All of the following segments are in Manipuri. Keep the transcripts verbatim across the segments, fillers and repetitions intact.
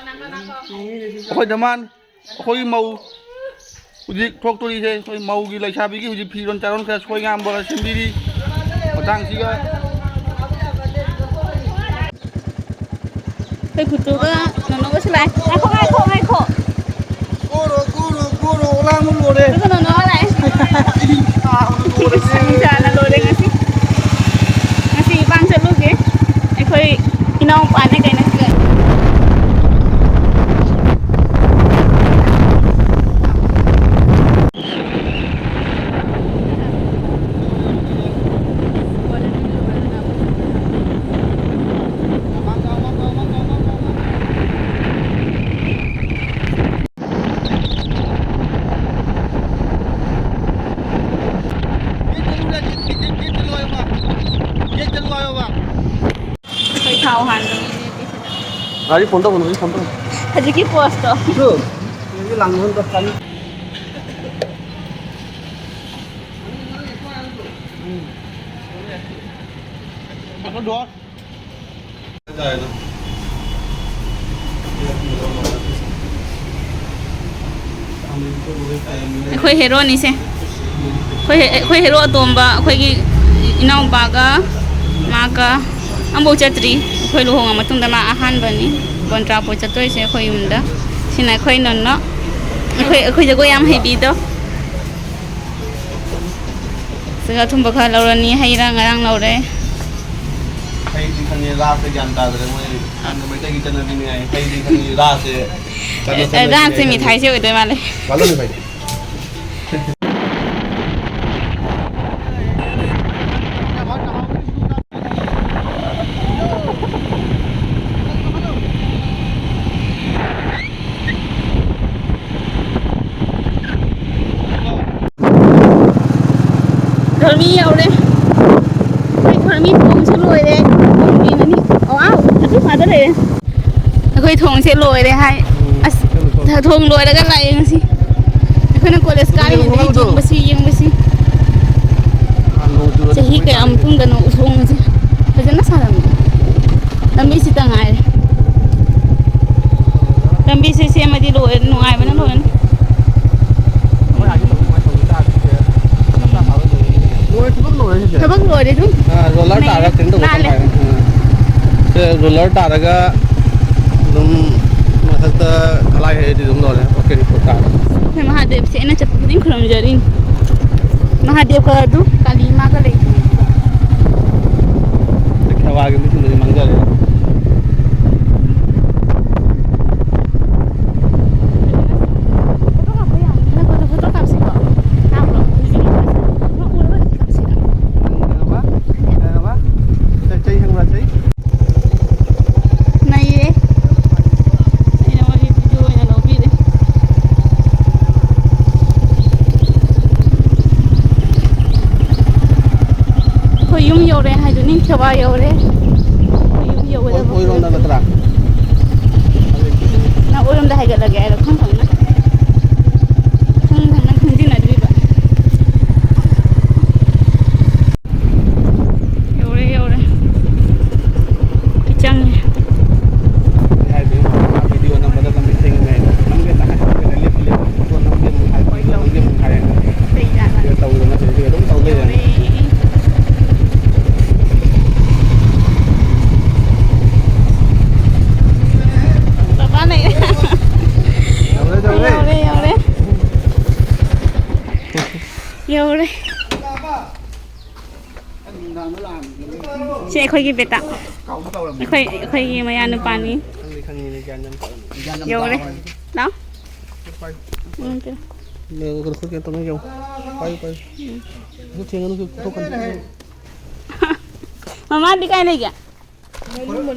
ꯑꯩꯈꯣꯏ ꯙꯃꯥꯟ, ꯑꯩꯈꯣꯏꯒꯤ ꯃꯧ ꯍꯧꯖꯤꯛ ꯊꯣꯛꯇꯣꯔꯤꯁꯦ, ꯑꯩꯈꯣꯏ ꯃꯧꯒꯤ ꯂꯩꯁꯥꯕꯤꯒꯤ ꯍꯧꯖꯤꯛ ꯐꯤꯔꯣꯟ ꯆꯥꯔꯣꯟ ꯈꯔ ꯁꯣꯏ ꯉꯥꯝꯕ ꯁꯦꯝꯕꯤꯔꯤ꯫ ꯃꯇꯥꯡꯁꯤꯒ ꯑꯩꯈꯣꯏ ꯈꯨꯠꯇꯨꯒ ꯅꯣꯅꯣꯒꯁꯨ ꯂꯥꯛꯑꯦ꯫ ꯉꯥꯏꯈꯣ, ꯉꯥꯏꯈꯣ, ꯉꯥꯏꯈꯣ꯫ ꯒꯣꯔꯣ, ꯒꯣꯔꯣ, ꯒꯣꯔꯣ, ꯑꯣꯂꯥꯡꯕ ꯂꯣꯏꯔꯦ꯫ ꯑꯗꯨꯒ ꯅꯣꯅꯣꯒ ꯂꯥꯛꯑꯦ꯫ ꯁꯥꯕꯅ ꯂꯣꯏꯔꯦ꯫ ꯁꯥꯅ ꯂꯣꯏꯔꯦ ꯉꯁꯤ꯫ ꯉꯁꯤ ꯏꯄꯥꯝ ꯆꯠꯂꯨꯒꯦ꯫ ꯑꯩꯈꯣꯏ ꯏꯅꯥꯎꯄꯥꯅꯦ ꯀꯩꯅꯣꯁꯤꯒ꯫ ꯑꯩꯈꯣꯏ ꯊꯥꯎ ꯍꯥꯟꯕꯒꯤꯅꯦ ꯁꯤꯁꯤꯅ꯫ ꯒꯥꯔꯤ ꯐꯣꯟ ꯇꯧꯒꯅꯨ, ꯑꯩ ꯐꯣꯟ ꯇꯧꯒꯅꯨ꯫ ꯍꯧꯖꯤꯛꯀꯤ ꯄꯣꯁꯇꯣ꯫ ꯏꯁꯨ, ꯅꯪꯒꯤ ꯂꯥꯡꯕ ꯍꯟꯗꯛ ꯆꯥꯅꯤ꯫ ꯑꯩꯈꯣꯏ ꯍꯦꯔꯣꯅꯤꯁꯦ꯫ ꯑꯩꯈꯣꯏ ꯍꯦ-, ꯑꯩꯈꯣꯏ ꯍꯦꯔꯣ ꯑꯇꯣꯝꯕ, ꯑꯩꯈꯣꯏꯒꯤ ꯏꯅꯥꯎꯄꯥꯒ ꯃꯥꯒ ꯑꯝꯐꯥꯎ ꯆꯠꯇ꯭ꯔꯤ꯫ ꯑꯩꯈꯣꯏ ꯂꯨꯍꯣꯡꯉ ꯃꯇꯨꯡꯗ ꯃꯥ ꯑꯍꯥꯟꯕꯅꯤ ꯕꯣꯟꯇ꯭ꯔꯥꯄꯣꯠ ꯆꯠꯇꯣꯏꯁꯦ ꯑꯩꯈꯣꯏ ꯌꯨꯝꯗ꯫ ꯁꯤꯅ ꯑꯩꯈꯣꯏ ꯅꯣꯅꯣ꯫ ꯑꯩꯈꯣꯏ, ꯑꯩꯈꯣꯏ ꯖꯒꯣꯏ ꯌꯥꯝ ꯍꯩꯕꯤꯗꯣ꯫ ꯁꯤꯒ ꯑꯊꯨꯝꯕ ꯈꯔ ꯂꯧꯔꯅꯤ, ꯍꯩ ꯔꯥ ꯉꯔꯥꯡ ꯂꯧꯔꯦ꯫ ꯍꯩꯗꯤ ꯈꯪꯉꯦ, ꯔꯥꯁꯦ ꯒ꯭ꯌꯥꯟ ꯇꯥꯗ꯭ꯔꯦ꯫ ꯃꯣꯏ ꯍꯥꯟꯅ ꯃꯩꯇꯩꯒꯤ ꯆꯠꯅꯕꯤꯅꯦ ꯍꯥꯏ꯫ ꯍꯩꯗꯤ ꯈꯪꯉꯦ, ꯔꯥꯁꯦ ꯀꯟꯅ ꯑꯦ, ꯆꯠꯅꯕꯤꯅꯦ ꯔꯥꯁꯁꯦ ꯍꯥꯏ꯫ ꯃꯤꯊꯥꯏꯁꯦ ꯑꯣꯏꯗꯣꯏ ꯃꯥꯜꯂꯦ꯫ ꯃꯥꯜꯂꯝꯅꯤ ꯚꯥꯏ꯫ ꯈꯣꯔꯃꯤ ꯌꯧꯔꯦ꯫ ꯑꯩꯈꯣꯏ ꯈꯣꯔꯃꯤ ꯊꯣꯡꯁꯨ ꯂꯣꯏꯔꯦ꯫ ꯈꯣꯔꯃꯤ ꯑꯅꯤ꯫ ꯋꯥꯎ, ꯑꯗꯨ ꯐꯥꯗ ꯂꯩꯔꯦ꯫ ꯑꯩꯈꯣꯏ ꯊꯣꯡꯁꯦ ꯂꯣꯏꯔꯦ ꯍꯥꯏ꯫ ꯑꯁ, ꯊꯣꯡ ꯂꯣꯏꯔꯒ ꯂꯥꯛꯑꯦ ꯉꯁꯤ꯫ ꯑꯩꯈꯣꯏꯅ ꯀꯣꯂꯦꯖ ꯀꯥꯔꯤꯉꯩꯗꯒꯤ ꯌꯦꯡꯕꯁꯤ, ꯌꯦꯡꯕꯁꯤ꯫ ꯆꯍꯤ ꯀꯌꯥ ꯃꯇꯨꯡꯗꯅꯣ ꯎꯁꯣꯡꯁꯦ ꯐꯖꯅ ꯁꯥꯔꯝꯃꯤ꯫ ꯂꯝꯕꯤꯁꯤꯇ ꯉꯥꯏꯔꯦ꯫ ꯗꯤ ꯂꯣꯏꯔꯦ, ꯅꯨꯡꯉꯥꯏꯕꯅ ꯂꯣꯏꯔꯦ꯫ ꯂꯣꯏꯔꯦ, ꯊꯕꯛ ꯂꯣꯏꯔꯦ ꯁꯤꯁꯦ꯫ ꯊꯕꯛ ꯂꯣꯏꯔꯦ ꯑꯗꯨꯝ꯫ ꯑꯥ, ꯔꯣꯂꯔ ꯅꯩꯔꯦ꯫ ꯇꯥꯔꯒ ꯀꯩꯅꯣ ꯇꯧꯕ ꯆꯞ ꯅꯥꯜꯂꯦ꯫ ꯃꯥꯟꯅꯔꯦ꯫ ꯑꯥ꯫ ꯁꯦ, ꯔꯣꯂꯔ ꯇꯥꯔꯒ ꯑꯗꯨꯝ ꯃꯊꯛꯇ ꯈꯂꯥꯏ ꯍꯩꯔꯗꯤ ꯑꯗꯨꯝ ꯂꯣꯏꯔꯦ꯫ ꯑꯣꯀꯦ ꯔꯤꯄꯣꯔꯠ ꯇꯥꯔꯦ꯫ ꯑꯩꯈꯣꯏ ꯃꯍꯥꯗꯦꯕꯁꯦ ꯑꯩꯅ ꯆꯠꯄ ꯈꯨꯗꯤꯡ ꯈꯨꯔꯨꯝꯖꯔꯤꯅꯤ꯫ ꯃꯍꯥꯗꯦꯕꯀ ꯑꯗꯨ ꯀꯥꯂꯤ ꯏꯃꯥꯒ ꯂꯩ꯫ ꯈꯦꯋꯥꯒꯤ ꯃꯤꯁꯤꯡꯗꯨꯗꯤ ꯃꯥꯡꯖꯔꯦ꯫ ꯐꯣꯇꯣ ꯀꯥꯞꯄ ꯌꯥꯅꯤ꯫ ꯅꯪ ꯐꯣꯇꯣ, ꯐꯣꯇꯣ ꯀꯥꯞꯁꯤꯀꯣ꯫ ꯇꯥꯕ꯭ꯔꯣ? ꯅꯪ ꯎꯔꯕ ꯍꯧꯖꯤꯛ ꯀꯥꯞꯁꯤꯔ? ꯀꯩꯅꯣꯕ? ꯀꯩꯅꯣꯕ? ꯆꯩ, ꯆꯩ ꯈꯪꯕ꯭ꯔꯥ, ꯆꯩ? ꯅꯩꯔꯦ꯫ ꯑꯩꯅ ꯃꯣꯏꯒꯤ ꯚꯤꯗꯤꯑꯣ ꯑꯣꯏꯅ ꯂꯧꯕꯤꯔꯦ꯫ ꯑꯩꯈꯣꯏ ꯌꯨꯝ ꯌꯧꯔꯦ ꯍꯥꯏꯗꯨꯅꯤ, ꯈꯦꯋꯥ ꯌꯧꯔꯦ꯫ ꯑꯩꯈꯣꯏ ꯌꯨꯝ ꯌꯧꯒꯗꯕ ꯑꯣꯏꯔꯣꯝꯗ ꯅꯠꯇ꯭ꯔꯥ? ꯅꯪ ꯑꯣꯏꯔꯣꯝꯗ ꯍꯥꯏꯒꯠꯂꯒꯦ ꯍꯥꯏꯔꯣ? ꯈꯪ ꯈꯪꯅ꯫ ꯈꯪ ꯈꯪꯅ ꯈꯪꯖꯤꯟꯅꯗ꯭ꯔꯤꯕ꯫ ꯌꯧꯔꯦ, ꯌꯧꯔꯦ꯫ ꯆꯪꯉꯦ꯫ ꯍꯥꯏꯗꯤ ꯃꯥ ꯚꯤꯗꯤꯑꯣ ꯅꯝꯕꯗ ꯂꯝꯕꯤ ꯊꯦꯡꯉꯦ ꯍꯥꯏꯅ ꯅꯝꯒꯦ ꯇ ꯍꯥꯏ ꯂꯦꯞꯄ ꯂꯦꯞꯄ ꯐꯣꯇꯣ ꯅꯝꯒꯦ ꯑꯃꯨꯛ ꯍꯥꯏ ꯅꯝꯒꯦ ꯑꯃꯨꯛ ꯍꯥꯏ꯫ ꯁꯤꯗ ꯇꯧꯗꯅ ꯁꯤꯗ ꯑꯗꯨꯝ ꯇꯧ ꯂꯩꯔꯦ꯫ ꯌꯧꯔꯦ꯫ ꯄꯄꯥ ꯂꯩꯔꯦ꯫ ꯌꯧꯔꯦ, ꯌꯧꯔꯦ꯫ ꯌꯧꯔꯦ, ꯌꯧꯔꯦ꯫ ꯌꯧꯔꯦ꯫ ꯁꯤ ꯑꯩꯈꯣꯏꯒꯤ ꯕꯦꯇꯥ꯫ ꯑꯩꯈꯣꯏ, ꯑꯩꯈꯣꯏꯒꯤ ꯃꯌꯥ ꯅꯨꯄꯥꯅꯤ꯫ ꯈꯪꯗꯤ ꯈꯪꯉꯤꯅꯦ, ꯒ꯭ꯌꯥꯟ ꯌꯥꯝ ꯇꯥꯏ꯫ ꯌꯧꯔꯦ꯫ ꯂꯥꯎ꯫ ꯄꯥꯏ꯫ ꯎꯝ, ꯄꯤꯔꯣ꯫ ꯂꯦ, ꯈꯨꯠ ꯀꯩꯅꯣ ꯇꯧꯅ ꯌꯧ꯫ ꯄꯥꯏꯌꯨ, ꯄꯥꯏꯌꯨ꯫ ꯎꯝ꯫ ꯈꯨꯠ ꯊꯦꯡꯒꯅꯨ, ꯈꯨꯠ ꯊꯣꯛꯀꯅꯤ꯫ ꯃꯃꯥꯗꯤ ꯀꯥꯏ ꯂꯩꯒꯦ?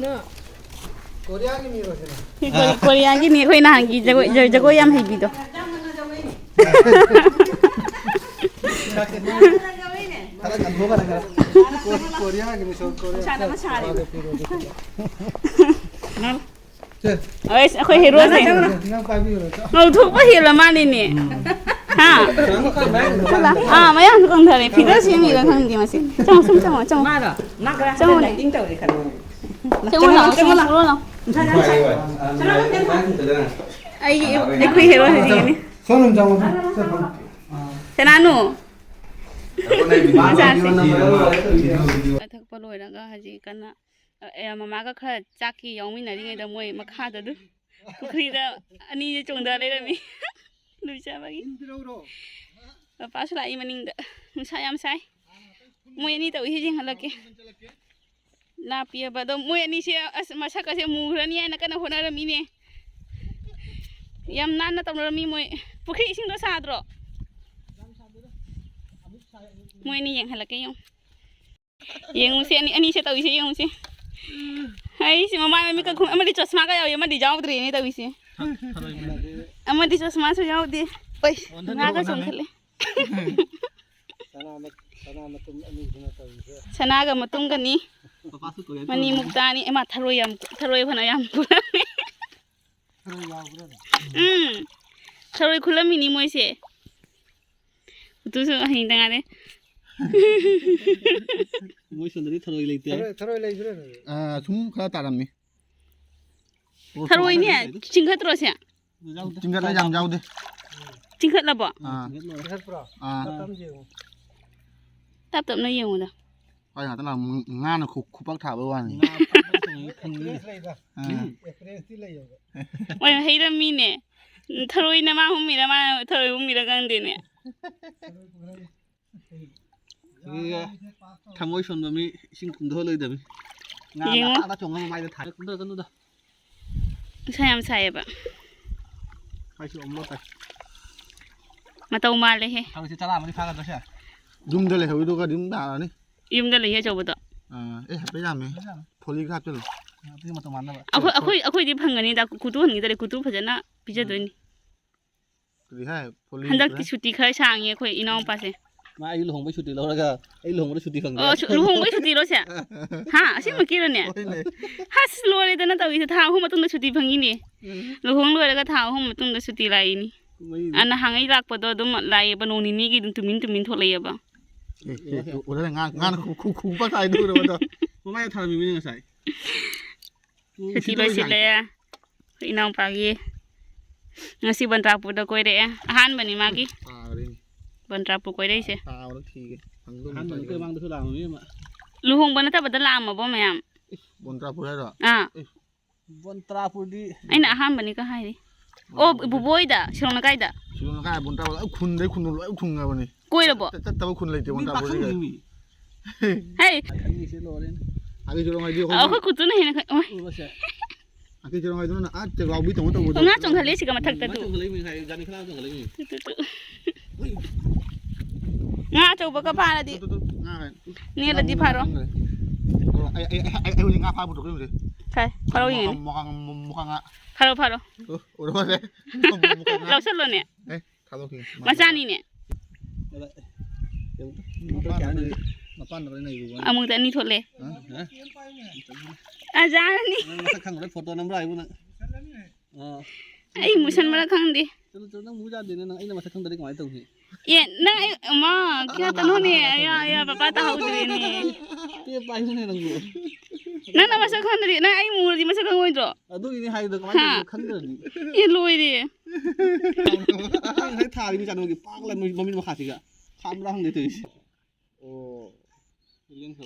ꯀꯣꯔꯤꯌꯥꯒꯤ ꯃꯤꯔꯣ ꯁꯤꯅ? ꯁꯤ ꯀꯣ-, ꯀꯣꯔꯤꯌꯥꯒꯤꯅꯤ꯫ ꯑꯩꯈꯣꯏ ꯅꯍꯥꯟꯒꯤ ꯖꯒꯣꯏ, ꯖ-, ꯖꯒꯣꯏ ꯌꯥꯝ ꯍꯩꯕꯤꯗꯣ꯫ ꯈꯔ ꯀꯟꯊꯣꯛꯈ꯭ꯔꯦ, ꯈꯔ꯫ ꯀꯣ-, ꯀꯣꯔꯤꯌꯥꯒꯤ ꯃꯤꯁꯛ, ꯀꯣꯔꯤꯌꯥ꯫ ꯅꯨꯡꯁꯥꯅ ꯑꯃ ꯁꯥꯔꯦ꯫ ꯁꯦ꯫ ꯑꯩꯁ, ꯑꯩꯈꯣꯏ ꯍꯦꯔꯣꯁꯦ꯫ ꯅꯪ ꯄꯥꯏꯕꯤꯌꯨꯔꯣ? ꯉꯧꯊꯣꯛꯄ ꯍꯦꯜꯂ ꯃꯥꯜꯂꯤꯅꯦ꯫ ꯍꯥ? ꯑꯥ, ꯃꯌꯥꯡꯁꯨ ꯀꯪꯊꯔꯦ꯫ ꯐꯤꯒꯔ ꯁꯦꯝꯃꯤꯔ ꯈꯪꯗꯦ ꯃꯁꯤ꯫ ꯆꯪꯉꯣ, ꯁꯨꯝ ꯆꯪꯉꯣ, ꯆꯪꯉꯣ꯫ ꯃꯥꯔꯣ? ꯃꯥ ꯀꯔꯥꯏ ꯆꯪꯉꯣꯅꯦ꯫ Acting ꯇꯧꯔꯤ ꯈꯜꯂꯣ꯫ ꯆꯪꯉꯣ ꯂꯥꯛꯑꯣ, ꯆꯪꯉꯣ, ꯆꯪꯉꯣ ꯂꯥꯛꯑꯣ꯫ ꯅꯨꯡꯁꯥ ꯌꯥꯝ ꯁꯥꯏ꯫ ꯅꯨꯡꯁꯥ ꯌꯥꯝ ꯁꯥꯏ꯫ ꯑꯩꯒꯤ ꯑꯩꯈꯣꯏ ꯍꯦꯔꯣ ꯍꯧꯖꯤꯛꯅꯤ꯫ ꯁꯣꯝ ꯆꯪꯉꯣ꯫ ꯁꯅꯥꯅꯨ꯫ ꯆꯥꯁꯦ꯫ ꯊꯛꯄ ꯂꯣꯏꯔꯒ ꯍꯧꯖꯤꯛ ꯀꯟꯅ, ꯑ, ꯑꯦ, ꯃꯃꯥꯒ ꯈꯔ ꯆꯥꯛꯀꯤ ꯌꯥꯎꯃꯤꯟꯅꯔꯤꯉꯩꯗ ꯃꯣꯏ ꯃꯈꯥꯗ ꯑꯗꯨꯝ ꯄꯨꯈ꯭ꯔꯤꯗ ꯑꯅꯤꯁꯦ ꯆꯣꯡꯊ ꯂꯩꯔꯝꯃꯤ꯫ ꯂꯨꯖꯕꯒꯤ꯫ ꯄꯄꯥꯁꯨ ꯂꯥꯛꯏ ꯃꯅꯤꯡꯗ꯫ ꯅꯨꯡꯁꯥ ꯌꯥꯝ ꯁꯥꯏ꯫ ꯃꯣꯏ ꯑꯅꯤ ꯇꯧꯏꯁꯦ ꯌꯦꯡꯍꯜꯂꯛꯀꯦ꯫ ꯂꯥꯞꯄꯤꯑꯕ꯫ ꯑꯗꯣ ꯃꯣꯏ ꯑꯅꯤꯁꯦ ꯑꯁ ꯃꯁꯛꯀꯁꯦ ꯃꯨꯈ꯭ꯔꯅꯤ ꯍꯥꯏꯅ ꯀꯟꯅ ꯍꯣꯠꯅꯔꯝꯃꯤꯅꯦ꯫ ꯌꯥꯝ ꯅꯥꯟꯅ ꯇꯧꯅꯔꯝꯃꯤ ꯃꯣꯏ꯫ ꯄꯨꯈ꯭ꯔꯤ ꯏꯁꯤꯡꯗꯣ ꯁꯥꯗ꯭ꯔꯣ? ꯃꯣꯏ ꯑꯅꯤ ꯌꯦꯡꯍꯜꯂꯛꯀꯦ ꯌꯦꯡꯉꯨ꯫ ꯌꯦꯡꯉꯨꯁꯦ, ꯑꯅꯤ, ꯑꯅꯤꯁꯦ ꯇꯧꯔꯤꯁꯦ ꯌꯦꯡꯉꯨꯁꯦ꯫ ꯑꯩꯁꯦ ꯃꯃꯥꯏ ꯃꯃꯤꯠꯀ ꯈꯨꯝ-, ꯑꯃꯗꯤ ꯆꯁꯃꯥꯒ ꯌꯥꯎꯏ, ꯑꯃꯗꯤ ꯌꯥꯎꯗ꯭ꯔꯦꯅꯦ ꯇꯧꯔꯤꯁꯦ꯫ ꯑꯃꯗꯤ ꯆꯁꯃꯥꯁꯨ ꯌꯥꯎꯗꯦ꯫ ꯑꯩ ꯉꯥꯒ ꯆꯣꯡꯈꯠꯂꯦ꯫ ꯁꯅꯥ ꯃ-, ꯁꯅꯥ ꯃꯇꯨꯝ ꯑꯅꯤꯁꯤꯅ ꯇꯧꯔꯤꯁꯦ꯫ ꯁꯅꯥꯒ ꯃꯇꯨꯝꯒꯅꯤ꯫ ꯃꯅꯤ ꯃꯨꯛꯇꯥꯅꯤ꯫ ꯑꯦ ꯃꯥ, ꯊꯔꯣꯏ ꯌꯥꯝ, ꯊꯔꯣꯏ ꯐꯅ ꯌꯥꯝ ꯄꯨꯔꯛꯑꯦ꯫ ꯊꯔꯣꯏ ꯌꯥꯎꯕ꯭ꯔꯥꯅꯦ? ꯎꯝ꯫ ꯊꯔꯣꯏ ꯈꯨꯜꯂꯝꯃꯤꯅꯤ ꯃꯣꯏꯁꯦ꯫ ꯎꯇꯨꯁꯨ ꯍꯌꯦꯡꯗ ꯉꯥꯏꯔꯦ꯫ ꯃꯣꯏ ꯁꯣꯝꯗꯗꯤ ꯊꯔꯣꯏ ꯂꯩꯇꯦ꯫ ꯊꯔꯣꯏ, ꯊꯔꯣꯏ ꯂꯩꯕ꯭ꯔꯥꯅꯦ? ꯑꯥ, ꯁꯨꯝ ꯈꯔ ꯇꯥꯔꯝꯃꯤ꯫ ꯊꯔꯣꯏꯅꯦ, ꯆꯤꯡꯈꯠꯇ꯭ꯔꯣ ꯁꯦ? ꯌꯥꯎꯗꯦ꯫ ꯆꯤꯡꯈꯠꯂꯦ, ꯌꯥꯝ ꯌꯥꯎꯗꯦ꯫ ꯆꯤꯡꯈꯠꯂꯕꯣ? ꯑꯥ꯫ ꯆꯤꯡꯈꯠꯂꯣꯏꯔꯦ꯫ ꯆꯤꯡꯈꯠꯄ꯭ꯔꯣ? ꯑꯥ꯫ ꯃꯇꯝꯁꯦ ꯌꯦꯡꯉꯨ꯫ ꯇꯞ ꯇꯞꯅ ꯌꯦꯡꯉꯨꯗ꯫ ꯍꯣꯏ, ꯉꯥꯛꯇꯪ ꯂꯥꯛ-, ꯉꯥꯅ ꯈꯨ-, ꯈꯨꯄꯥꯛ ꯊꯥꯕ ꯋꯥꯅꯤ꯫ ꯉꯥ ꯐꯥꯕ ꯇꯧꯔꯤ ꯈꯪꯉꯤ꯫ ꯑꯦꯛꯁꯄꯤꯔꯤꯌꯦꯟꯁ ꯂꯩꯕ꯫ ꯑꯥ꯫ ꯑꯦꯛꯁꯄꯤꯔꯤꯌꯦꯟꯁꯇꯤ ꯂꯩꯌꯦꯕ꯫ ꯃꯣꯏ ꯍꯩꯔꯝꯃꯤꯅꯦ꯫ ꯊꯔꯣꯏꯅ ꯃꯥ ꯍꯨꯝꯃꯤꯔ, ꯃꯥ ꯊꯔꯣꯏ ꯍꯨꯝꯃꯤꯔ ꯈꯪꯗꯦꯅꯦ꯫ ꯊꯔꯣꯏ ꯄꯨꯈ꯭ꯔꯤ꯫ ꯑꯗꯨꯒ ꯊꯃꯣꯏ ꯁꯣꯟꯕ ꯃꯤ ꯏꯁꯤꯡ ꯀꯨꯝꯊꯣꯛꯍꯜꯂꯣꯏꯗꯕꯅꯤ꯫ ꯉꯥ ꯌꯦꯡꯉꯣ꯫ ꯃꯆꯥꯗ ꯆꯣꯡꯉ ꯃꯃꯥꯏꯗ ꯊꯥꯔꯦ꯫ ꯀꯨꯝꯊꯔꯛꯀꯅꯨꯗ꯫ ꯅꯨꯡꯁꯥ ꯌꯥꯝ ꯁꯥꯏꯌꯦꯕ꯫ ꯃꯇꯧ ꯃꯥꯜꯂꯦꯍꯦ꯫ ꯊꯕꯛꯁꯦ ꯆꯔꯥ ꯑꯃꯗꯤ ꯐꯥꯒꯗ꯭ꯔꯣ ꯁꯦ? ꯌꯨꯝꯗ ꯂꯩꯍꯧꯔꯤꯗꯨꯒꯗꯤ ꯑꯗꯨꯝ ꯇꯥꯔꯅꯤ꯫ ꯌꯨꯝꯗ ꯂꯩꯌꯦ ꯑꯆꯧꯕꯗꯣ꯫ ꯑꯥ, ꯑꯦ, ꯍꯥꯏꯐꯦꯠ ꯌꯥꯝꯃꯦ꯫ ꯐꯣꯂꯤ ꯈꯔ ꯍꯥꯞꯆꯤꯜꯂꯨ꯫ ꯑꯗꯨꯗꯤ ꯃꯇꯧ ꯃꯥꯟꯅꯕ꯫ ꯑꯩꯈꯣꯏ, ꯑꯩꯈꯣꯏꯗꯤ ꯐꯪꯒꯅꯤꯗ, ꯀꯨꯇꯨ ꯍꯟꯈꯤꯗ꯭ꯔꯦ, ꯀꯨꯇꯨ ꯐꯖꯅ ꯄꯤꯖꯗꯣꯏꯅꯤ꯫ ꯀꯔꯤ ꯍꯥꯏ? ꯐꯣꯂꯤ ꯍꯟꯗꯛꯇꯤ ꯀꯔꯤ ꯍꯥꯏ? ꯁꯨꯇꯤ ꯈꯔ ꯁꯥꯡꯉꯦ ꯑꯩꯈꯣꯏ ꯏꯅꯥꯎꯄꯥꯁꯦ꯫ ꯃꯥ ꯑꯩ ꯂꯨꯍꯣꯡꯕꯩ ꯁꯨꯇꯤ ꯂꯧꯔꯒ, ꯑꯩ ꯂꯨꯍꯣꯡꯕꯗ ꯁꯨꯇꯤ ꯐꯪꯗ꯭ꯔꯦ꯫ ꯑꯣ, ꯁꯨ-, ꯂꯨꯍꯣꯡꯕꯩ ꯁꯨꯇꯤꯔꯣ ꯁꯦ? ꯍꯥ? ꯑꯁꯦꯡꯕꯀꯤꯔꯣꯅꯦ? ꯍꯣꯏꯅꯦ꯫ ꯍꯁ, ꯂꯣꯏꯔꯦꯗꯅ ꯇꯧꯔꯤꯁꯦ꯫ ꯊꯥ ꯑꯍꯨꯝ ꯃꯇꯨꯡꯗ ꯁꯨꯇꯤ ꯐꯪꯉꯤꯅꯦ꯫ ꯎꯝ꯫ ꯂꯨꯍꯣꯡ ꯂꯣꯏꯔꯒ ꯊꯥ ꯑꯍꯨꯝ ꯃꯇꯨꯡꯗ ꯁꯨꯇꯤ ꯂꯥꯛꯏꯅꯤ꯫ ꯀꯨꯝꯍꯩꯗꯤ꯫ ꯑ, ꯅꯍꯥꯟꯉꯩ ꯂꯥꯛꯄꯗꯣ ꯑꯗꯨꯝ ꯂꯥꯛꯑꯦꯕ, ꯅꯣꯡ ꯅꯤꯅꯤꯒꯤ ꯑꯗꯨꯝ ꯇꯨꯃꯤꯟ ꯇꯨꯃꯤꯟ ꯊꯣꯛꯂꯛꯑꯦꯕ꯫ ꯑꯦ, ꯑꯦ, ꯑꯦ, ꯎꯔꯦ, ꯉꯥ-, ꯉꯥꯅ ꯈꯨ-, ꯈꯨ-, ꯈꯨ-, ꯄꯥꯛ ꯇꯥꯏꯗꯣ ꯎꯔꯕ ꯑꯗꯣ? ꯃꯃꯥꯏꯗ ꯊꯥꯔꯝꯃꯤꯅꯦ ꯉꯁꯥꯏ꯫ ꯁꯨꯇꯤ ꯂꯣꯏꯁꯤꯜꯂꯦ꯫ ꯑꯩꯈꯣꯏ ꯏꯅꯥꯎꯄꯥꯒꯤ꯫ ꯉꯁꯤ ꯕꯟꯇ꯭ꯔꯥꯄꯨꯔꯗ ꯀꯣꯏꯔꯛꯑꯦ꯫ ꯑꯍꯥꯟꯕꯅꯤ ꯃꯥꯒꯤ ꯇꯥꯈ꯭ꯔꯦꯅꯦ꯫ ꯕꯟꯇ꯭ꯔꯥꯄꯨꯔ ꯀꯣꯏꯔꯛꯏꯁꯦ꯫ ꯇꯥꯕꯗ ꯊꯤꯒꯦ꯫ ꯈꯪꯗꯧ ꯑꯍꯥꯟꯕꯅꯤ ꯃꯇꯥ ꯀꯩ ꯃꯃꯥꯡꯗꯁꯨ ꯂꯥꯛꯑꯝꯃꯤ ꯑꯃ꯫ ꯂꯨꯍꯣꯡꯕ ꯅꯠꯇꯕꯗ ꯂꯥꯛꯑꯝꯃꯕꯣ ꯃꯌꯥꯝ? ꯕꯟꯇ꯭ꯔꯥꯄꯨꯔ ꯍꯥꯏꯔꯣ? ꯑꯥ꯫ ꯕꯟꯇ꯭ꯔꯥꯄꯨꯔꯗꯤ ꯑꯩꯅ ꯑꯍꯥꯟꯕꯅꯤꯒ ꯍꯥꯏꯔꯤ꯫ ꯑꯣ, ꯕꯟꯇ꯭ꯔꯥꯄꯨꯔ꯫ ꯏꯕꯨꯕꯣꯏꯗ, ꯁꯤꯔꯣꯡ ꯂꯩꯀꯥꯏꯗ꯫ ꯁꯤꯔꯣꯡ ꯂꯩꯀꯥꯏ ꯕꯟꯇ꯭ꯔꯥꯄꯨꯔ ꯂꯣꯏ ꯈꯨꯟꯗꯩ ꯈꯨꯟꯗꯣ ꯂꯣꯏ ꯈꯨꯡꯉꯕꯅꯤ꯫ ꯀꯣꯏꯔꯕꯣ? ꯆꯠ-, ꯆꯠꯇꯕ ꯈꯨꯟ ꯂꯩꯇꯦ ꯃꯤ ꯕꯟꯇ꯭ꯔꯥꯄꯨꯔꯗꯤ ꯄꯥꯈꯪ ꯀꯩ꯫ ꯃꯤ꯫ ꯍꯦ! ꯑꯩ ꯈꯪꯉꯤꯁꯦ ꯂꯣꯏꯔꯦꯅꯦ꯫ ꯑꯩꯈꯣꯏ ꯈꯨꯠꯇꯨꯅ ꯍꯦꯟꯅ ꯈꯪ-, ꯑꯣꯏ꯫ ꯎꯔꯁꯦ꯫ ꯑꯀꯤ ꯆꯤꯔꯣꯡ ꯍꯥꯏꯗꯨꯅ ꯑꯥ ꯆꯦꯒꯥꯎꯕꯤ ꯇꯧꯅ ꯇꯧꯕꯗꯣ꯫ ꯉꯥ ꯆꯣꯡꯈꯠꯂꯦ ꯁꯤꯒ ꯃꯊꯛꯇ ꯃꯥ ꯇꯨ꯫ ꯆꯣꯡꯈꯠꯂꯛꯏ ꯃꯤ ꯉꯁꯥꯏ, ꯖꯥꯅꯤ ꯈꯅꯥ ꯆꯣꯡꯈꯠꯂꯛꯏ ꯃꯤ꯫ ꯇꯨ, ꯇꯨ, ꯇꯨ꯫ ꯉꯥ ꯑꯆꯧꯕꯒ ꯐꯥꯔꯗꯤ꯫ ꯇꯨ, ꯇꯨ, ꯇꯨ, ꯉꯥ ꯍꯥꯏ꯫ ꯅꯦꯜꯂꯗꯤ ꯐꯥꯔꯣ꯫ ꯑꯣ, ꯑꯩ, ꯑꯩ, ꯑꯩ, ꯑꯩ ꯍꯧꯖꯤꯛ ꯉꯥ ꯐꯥ ꯄꯨꯊꯣꯛꯀꯦ ꯍꯧꯖꯤꯛ꯫ ꯀꯥꯏ? ꯐꯥꯔꯣ ꯌꯦꯡꯉꯦ꯫ ꯃꯨꯀꯥ, ꯃꯨꯀꯥ, ꯃꯨꯀꯥ ꯉꯥ꯫ ꯐꯥꯔꯣ, ꯐꯥꯔꯣ꯫ ꯑꯣ, ꯎꯔꯕꯣ ꯁꯦ? ꯃꯨꯀꯥ ꯉꯥ꯫ ꯂꯧꯁꯜꯂꯣꯅꯦ꯫ ꯑꯦ, ꯊꯥꯗꯣꯛꯈꯤꯒꯦ꯫ ꯃꯆꯥꯅꯤꯅꯦ꯫ ꯃꯄꯥꯟꯗ ꯂꯣꯏ ꯅꯩꯕ ꯋꯥꯅꯤ꯫ ꯑꯃꯨꯛꯇ ꯑꯅꯤ ꯊꯣꯛꯂꯦ꯫ ꯍꯥ? ꯑꯖꯥꯅꯤ꯫ ꯅꯪ ꯃꯁꯛ ꯈꯪꯗ꯭ꯔꯦ, ꯐꯣꯇꯣ ꯅꯝꯕ꯭ꯔꯥ ꯍꯥꯏꯕꯨ ꯅꯪ? ꯑꯥ꯫ ꯑꯩ ꯃꯨꯁꯟꯕ꯭ꯔꯥ ꯈꯪꯗꯦ꯫ ꯆꯠꯂꯨ, ꯆꯠꯂꯨ, ꯅꯪ ꯃꯨ ꯌꯥꯗꯦꯅꯦ, ꯅꯪ ꯑꯩꯅ ꯃꯁꯛ ꯈꯪꯗ꯭ꯔꯗꯤ ꯀꯃꯥꯏꯅ ꯇꯧꯅꯤ? ꯑꯦ, ꯅꯪ ꯑꯩ, ꯃꯥ, ꯀꯌꯥ ꯇꯅꯣꯅꯦ? ꯑꯌꯥ, ꯑꯌꯥ, ꯄꯄꯥ ꯇꯥꯍꯧꯗ꯭ꯔꯦꯅꯦ꯫ ꯇꯦꯞ ꯄꯥꯏꯕꯅꯦ ꯅꯪꯕꯨ꯫ ꯅꯪꯅ ꯃꯁꯛ ꯈꯪꯗ꯭ꯔꯗꯤ, ꯅꯪ ꯑꯩ ꯃꯨꯔꯗꯤ ꯃꯁꯛ ꯈꯪꯉꯣꯏꯗ꯭ꯔꯣ? ꯑꯗꯨꯒꯤꯅꯦ ꯍꯥꯏꯗꯣ, ꯀꯃꯥꯏꯅ ꯍꯥ? ꯇꯧꯗꯣꯏꯅꯣ ꯈꯪꯗ꯭ꯔꯗꯤ? ꯑꯦ, ꯂꯣꯏꯔꯦ꯫ ꯅꯪ ꯉꯁꯥꯏ ꯊꯥꯔꯤꯕ ꯆꯥꯅꯨꯒꯤ ꯄꯥꯛ ꯂꯩ ꯃꯃꯤꯠ ꯃꯈꯥꯁꯤꯒ꯫ ꯈꯥꯝꯕ꯭ꯔꯥ ꯈꯪꯗꯦ ꯇꯧꯔꯤꯁꯦ꯫ ꯑꯣ꯫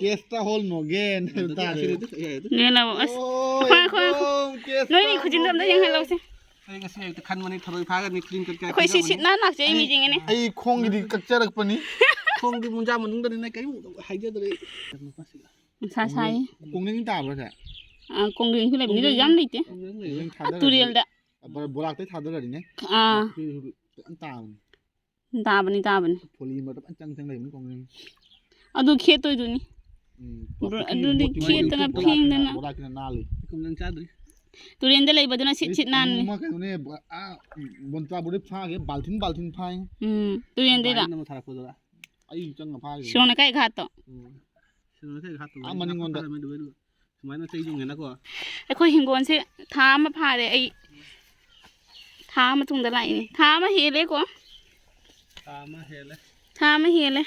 ꯀꯦꯁꯇ ꯍꯣꯜ ꯅꯣꯒꯦꯟ ꯍꯥꯏꯕ ꯇꯥꯔꯦ꯫ ꯅꯦꯅꯕ, ꯑꯁ, ꯑꯣ, ꯑꯩꯈꯣꯏ, ꯑꯩꯈꯣꯏ, ꯑꯩꯈꯣꯏ꯫ ꯑꯦꯛꯗꯣꯝ ꯀꯦꯁꯇ ꯅꯣꯏꯅꯤ ꯈꯨꯖꯤꯟꯗꯣ ꯑꯝꯇ ꯅꯣꯒꯦꯟ꯫ ꯌꯦꯡꯍꯜꯂꯧꯁꯦ꯫ ꯑꯩ ꯉꯁꯤ ꯑꯌꯨꯛꯇ ꯈꯟꯕꯅꯤ, ꯊꯔꯣꯏ ꯐꯥꯒꯅꯤ, ꯐꯤꯂꯝ ꯀꯠꯀꯦ ꯑꯩꯈꯣꯏ ꯁꯤ ꯍꯥꯏꯖꯕꯅꯤ꯫ ꯁꯤꯠ ꯅꯥꯟ ꯂꯥꯛꯆꯩ ꯃꯤꯁꯤꯡ ꯑꯅꯤ꯫ ꯑꯩ ꯈꯣꯡꯒꯤꯗꯤ ꯀꯛꯆꯔꯛꯄꯅꯤ꯫ ꯈꯣꯡꯗꯤ ꯃꯨꯟꯖꯥ ꯃꯅꯨꯡꯗꯅꯤꯅ ꯀꯔꯤꯝ ꯍꯥꯏꯖꯗ꯭ꯔꯦ꯫ ꯅꯨꯡꯁꯥ ꯁꯥꯏ꯫ ꯀꯣꯡꯅꯤꯡ ꯇꯥꯕ꯭ꯔꯣ ꯁꯦ? ꯑꯥ, ꯀꯣꯡꯒ꯭ꯔꯦꯡꯁꯨ ꯂꯩꯕꯅꯤ, ꯑꯗꯨ ꯌꯥꯝ ꯂꯩꯇꯦ꯫ ꯀꯣꯡꯒ꯭ꯔꯦꯡ ꯂꯩꯌꯦ꯫ ꯀꯣꯡꯒ꯭ꯔꯦꯡ ꯊꯥꯗꯔꯗꯤ ꯇꯨꯔꯦꯜꯗ꯫ ꯑ, ꯕꯣ-, ꯕꯣꯔꯥꯛꯇꯩ ꯊꯥꯗꯔꯗꯤꯅꯦ꯫ ꯑꯥ꯫ ꯐꯖꯅ ꯇꯥꯕꯅꯤ꯫ ꯇꯥꯕꯅꯤ, ꯇꯥꯕꯅꯤ꯫ ꯐꯣꯂꯤ ꯃꯔꯛꯇ ꯐꯖꯅ ꯆꯪ ꯆꯪ ꯂꯩꯕꯅꯤ ꯀꯣꯡꯒ꯭ꯔꯦꯡ꯫ ꯑꯗꯨ ꯈꯦꯠꯇꯣꯏꯗꯨꯅꯤ꯫ ꯎꯝ, ꯕ꯭ꯔꯣ, ꯄꯨꯔꯥ ꯑꯗꯨꯗꯤ ꯄꯨꯈ꯭ꯔꯤ ꯈꯦꯠꯇꯅ ꯃꯣꯠꯇꯤ ꯐꯦꯡꯗꯅ꯫ ꯕꯣꯔꯥꯛꯁꯤꯅ ꯅꯥꯜꯂꯤ꯫ ꯀꯣꯡꯒ꯭ꯔꯦꯡ ꯆꯥꯗ꯭ꯔꯤ꯫ ꯇꯨꯔꯦꯟꯗ ꯂꯩꯕꯗꯨꯅ ꯁꯤꯠ ꯁꯤꯠ ꯅꯥꯟꯕꯅꯤ꯫ ꯑꯃꯨꯛ ꯀꯩꯅꯣꯅꯦ, ꯑꯥ, ꯕꯣꯟꯇ꯭ꯔꯥꯕꯨꯗꯤ ꯐꯥꯒꯦ, ꯕꯥꯜꯊꯤꯟ ꯕꯥꯜꯊꯤꯟ ꯐꯥꯏ꯫ ꯎꯝ, ꯇꯨꯔꯦꯟꯗꯩꯔꯣ? ꯒꯥꯔꯤꯅ ꯑꯃꯨꯛ ꯊꯥꯔꯛꯄꯗꯨꯔꯥ? ꯑꯩ ꯆꯪꯉ ꯐꯥꯈꯤꯕꯅꯦ꯫ ꯁꯤꯔꯣꯡ ꯂꯩꯀꯥꯏ ꯘꯥꯠꯇꯣ꯫ ꯎꯝ꯫ ꯁꯤꯔꯣꯡ ꯂꯩꯀꯥꯏ ꯘꯥꯠꯇꯣ ꯑꯥ, ꯃꯅꯤꯡꯂꯣꯝꯗ꯫ ꯐꯥꯔꯝꯃꯦ ꯑꯗꯨꯒ ꯑꯗꯨ ꯁꯨꯃꯥꯏꯅ ꯆꯩ ꯌꯨꯡꯉꯦꯅꯀꯣ꯫ ꯑꯩꯈꯣꯏ ꯍꯤꯡꯒꯣꯜꯁꯦ ꯊꯥ ꯑꯃ ꯐꯥꯔꯦ ꯑꯩ꯫ ꯊꯥ ꯑꯃ ꯃꯇꯨꯡꯗ ꯂꯥꯛꯏꯅꯦ꯫ ꯊꯥ ꯑꯃ ꯍꯦꯜꯂꯦꯀꯣ꯫ ꯊꯥ ꯑꯃ ꯍꯦꯜꯂꯦ꯫ ꯊꯥ ꯑꯃ ꯍꯦꯜꯂꯦ꯫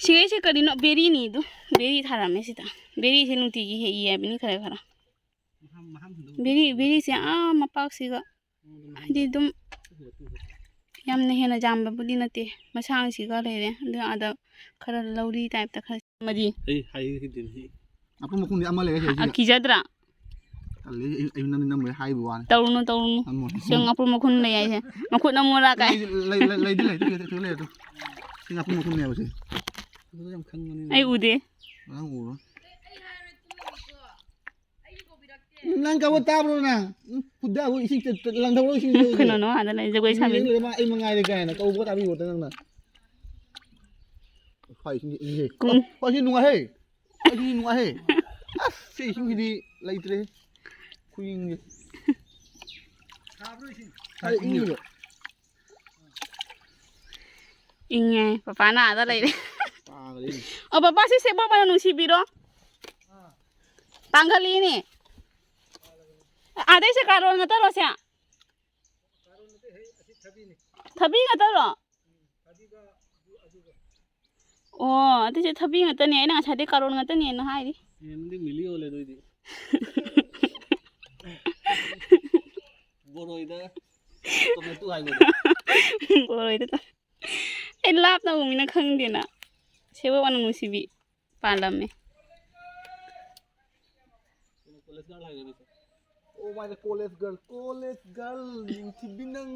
ꯁꯤꯒꯩꯁꯦ ꯀꯔꯤꯅꯣ? ꯕꯦꯔꯤꯅꯤ ꯑꯗꯨ꯫ ꯕꯦꯔꯤ ꯊꯥꯔꯝꯃꯦ ꯁꯤꯗ꯫ ꯕꯦꯔꯤꯁꯦ ꯅꯨꯡꯇꯤꯒꯤ ꯍꯦꯛꯏ ꯍꯥꯏꯕꯅꯤ ꯈꯔ ꯈꯔ꯫ ꯕꯦꯔꯤ ꯕꯦꯔꯤꯁꯦ ꯑꯥ ꯃꯄꯥꯛꯁꯤꯒ, ꯍꯥꯏꯗꯤ ꯑꯗꯨꯝ ꯌꯥꯝꯅ ꯍꯦꯟꯅ ꯌꯥꯝꯕꯕꯨꯗꯤ ꯅꯠꯇꯦ, ꯃꯁꯥꯡꯁꯤꯒ ꯂꯩꯔꯦ꯫ ꯑꯗꯨ ꯑꯥꯗ ꯈꯔ ꯂꯧꯔꯤ ꯇꯥꯏꯞꯇ ꯈꯔ ꯑꯃꯗꯤ ꯑꯩ ꯍꯥꯏꯈꯤꯗꯨꯅꯤ꯫ ꯃꯄꯨꯝ ꯃꯈꯨꯝꯗꯤ ꯑꯃ ꯂꯩꯔꯦ ꯁꯤꯗ꯫ ꯀꯤꯖꯗ꯭ꯔꯥ? ꯇꯜꯂꯦ, ꯑꯩ, ꯑꯩ ꯅꯪ ꯅꯝꯃꯣꯏ ꯍꯥꯏꯕ ꯋꯥꯅꯤ꯫ ꯇꯧꯔꯨꯅꯨ, ꯇꯧꯔꯨꯅꯨ꯫ ꯅꯝꯃꯣꯏ꯫ ꯁꯤ ꯃꯄꯨꯝ ꯃꯈꯨꯝ ꯂꯩ ꯍꯥꯏꯁꯦ꯫ ꯃꯈꯨꯠ ꯅꯝꯃꯨꯔꯥ ꯀꯥꯏ? ꯂꯩ, ꯂꯩ, ꯂꯩ, ꯂꯩꯗꯤ ꯂꯩ, ꯂꯩ, ꯂꯩ, ꯂꯩ, ꯂꯩ꯫ ꯁꯤ ꯃꯄꯨꯝ ꯃꯈꯨꯝꯅꯦꯕ ꯁꯤ꯫ ꯑꯗꯨ ꯌꯥꯝ ꯈꯪꯕꯅꯤꯅ꯫ ꯑꯩ ꯎꯗꯦ꯫ ꯅꯪ ꯎꯔꯣ꯫ ꯅꯪ ꯀꯧꯕ ꯇꯥꯕ꯭ꯔꯣ ꯅꯪ? ꯎꯝ, ꯐꯨꯗ ꯑꯩꯈꯣꯏ ꯏꯁꯤꯡ ꯆꯠ-, ꯆꯠ-, ꯂꯪꯊꯣꯛꯑꯣ ꯏꯁꯤꯡꯗꯣ꯫ ꯀꯩꯅꯣ ꯅꯣ ꯑꯥꯗ ꯂꯩ ꯖꯒꯣꯏ ꯁꯥꯕꯤ꯫ ꯌꯦꯡ ꯂꯩꯔꯦ ꯃꯥ ꯑꯩ ꯃꯉꯥꯏꯔꯦ ꯀꯥꯏꯅ ꯀꯧꯕ ꯇꯥꯕꯤꯌꯣ ꯅꯪꯅ꯫ ꯍꯣꯏ, ꯏꯁꯤꯡ ꯏꯪꯉꯦ꯫ ꯀꯨꯝ꯫ ꯍꯣꯏ, ꯁꯤ ꯅꯨꯡꯉꯥꯏꯍꯦ꯫ ꯍꯣꯏ, ꯁꯤ ꯅꯨꯡꯉꯥꯏꯍꯦ꯫ ꯑꯁ, ꯁꯤ ꯏꯁꯤꯡꯁꯤꯗꯤ ꯂꯩꯇ꯭ꯔꯦ꯫ ꯈꯨꯏꯪꯁꯦ꯫ ꯁꯥꯕ꯭ꯔꯣ ꯏꯁꯤꯡ? ꯑꯩ ꯏꯪꯉꯤꯕ꯫ ꯏꯪꯉꯦ꯫ ꯄꯄꯥꯅ ꯑꯥꯗ ꯂꯩꯔꯦ꯫ ꯇꯥꯒ꯭ꯔꯦꯅꯦ꯫ ꯑꯣ, ꯄꯄꯥ, ꯁꯤ ꯁꯦꯕꯣꯠ ꯃꯅꯝ ꯅꯨꯡꯁꯤꯕꯤꯔꯣ꯫ ꯇꯥꯡꯈꯠꯂꯤꯅꯦ꯫ ꯑꯥꯗꯩꯁꯦ ꯀꯥꯔꯣꯟ ꯉꯥꯛꯇꯔꯣ ꯁꯦ? ꯊꯕꯤ ꯉꯥꯛꯇꯔꯣ? ꯑꯣ, ꯑꯗꯨꯁꯦ ꯊꯕꯤ ꯉꯥꯛꯇꯅꯦ꯫ ꯑꯩꯅ ꯉꯁꯥꯏꯗꯩ ꯀꯥꯔꯣꯟ ꯉꯥꯛꯇꯅꯦꯅ ꯍꯥꯏꯔꯤ꯫ ꯑꯦ, ꯅꯪꯗꯤ ꯃꯤꯂꯤ ꯑꯣꯜꯂꯦ ꯑꯗꯨꯏꯗꯤ꯫ ꯕꯣꯔꯣꯏꯗ ꯇꯣꯃꯦꯇꯣ ꯍꯥꯏꯕꯗꯣ꯫ ꯕꯣꯔꯣꯏꯗ ꯇꯣ-, ꯑꯩ ꯂꯥꯞꯅ ꯎꯃꯤꯅ ꯈꯪꯗꯦꯅ꯫ ꯁꯦꯕꯣꯠ ꯃꯅꯝ ꯅꯨꯡꯁꯤꯕꯤ ꯄꯥꯜꯂꯝꯃꯦ꯫ ꯀꯣꯂꯦꯖ ꯒꯥꯔꯜ ꯍꯥꯏꯒꯅꯤ꯫ ꯑꯣ ꯃꯥꯏ ꯀꯣꯂꯦꯖ ꯒꯥꯔꯜ, ꯀꯣꯂꯦꯖ ꯒꯥꯔꯜ ꯅꯤꯡꯊꯤꯕꯤ ꯅꯪ꯫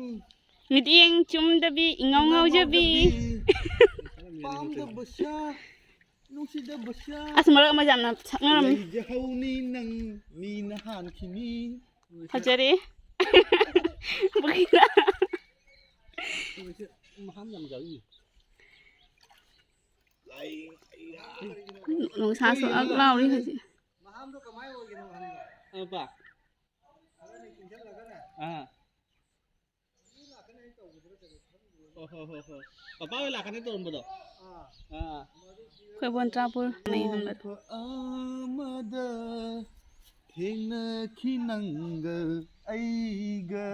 ꯃꯤꯠꯌꯦꯡ ꯆꯨꯝꯗꯕꯤ, ꯏꯉꯥꯎ ꯉꯥꯎꯖꯕꯤ꯫ ꯄꯥꯝꯗꯕꯁꯥ, ꯅꯨꯡꯁꯤꯗꯕꯁꯥ꯫ ꯑꯁ, ꯃꯔꯛ ꯑꯃ ꯌꯥꯝꯅ ꯁꯛꯅꯔꯝꯃꯤ꯫ ꯂꯩꯖꯍꯧꯅꯤ ꯅꯪ, ꯃꯤꯅ ꯍꯥꯟꯈꯤꯅꯤ꯫ ꯐꯖꯔꯦ꯫ ꯃꯍꯥꯝ ꯌꯥꯝ ꯌꯥꯎꯏ꯫ ꯅꯨꯡꯁꯥꯁꯨ ꯑꯛ ꯂꯥꯎꯔꯤ ꯍꯧꯖꯤꯛ꯫ ꯃꯍꯥꯝꯗꯣ ꯀꯃꯥꯏ ꯑꯣꯏꯒꯦꯅꯣ ꯈꯪꯕ꯭ꯔꯥ? ꯑ, ꯄꯥ꯫ ꯈꯔ ꯍꯦꯟꯅ ꯆꯤꯡꯁꯤꯜꯂꯒꯅꯦ꯫ ꯑꯥ꯫ ꯃꯤ ꯂꯥꯛꯀꯅꯤ ꯍꯥꯏꯅ ꯇꯧꯕꯗꯨꯗ ꯀꯩꯅꯣ ꯈꯪꯗꯦ꯫ ꯍꯣ, ꯍꯣ, ꯍꯣ, ꯍꯣ꯫ ꯄꯄꯥ ꯍꯣꯏ ꯂꯥꯛꯀꯅꯤ ꯇꯧꯔꯝꯕꯗꯣ? ꯑꯥ꯫ ꯑꯥ꯫ ꯑꯩꯈꯣꯏ ꯕꯣꯟꯆꯥꯄꯨꯔ ꯂꯩ ꯍꯟꯕꯗꯣ꯫ ꯑꯃꯗ ꯊꯦꯡꯅꯈꯤ ꯅꯪꯒ ꯑꯩꯒ꯫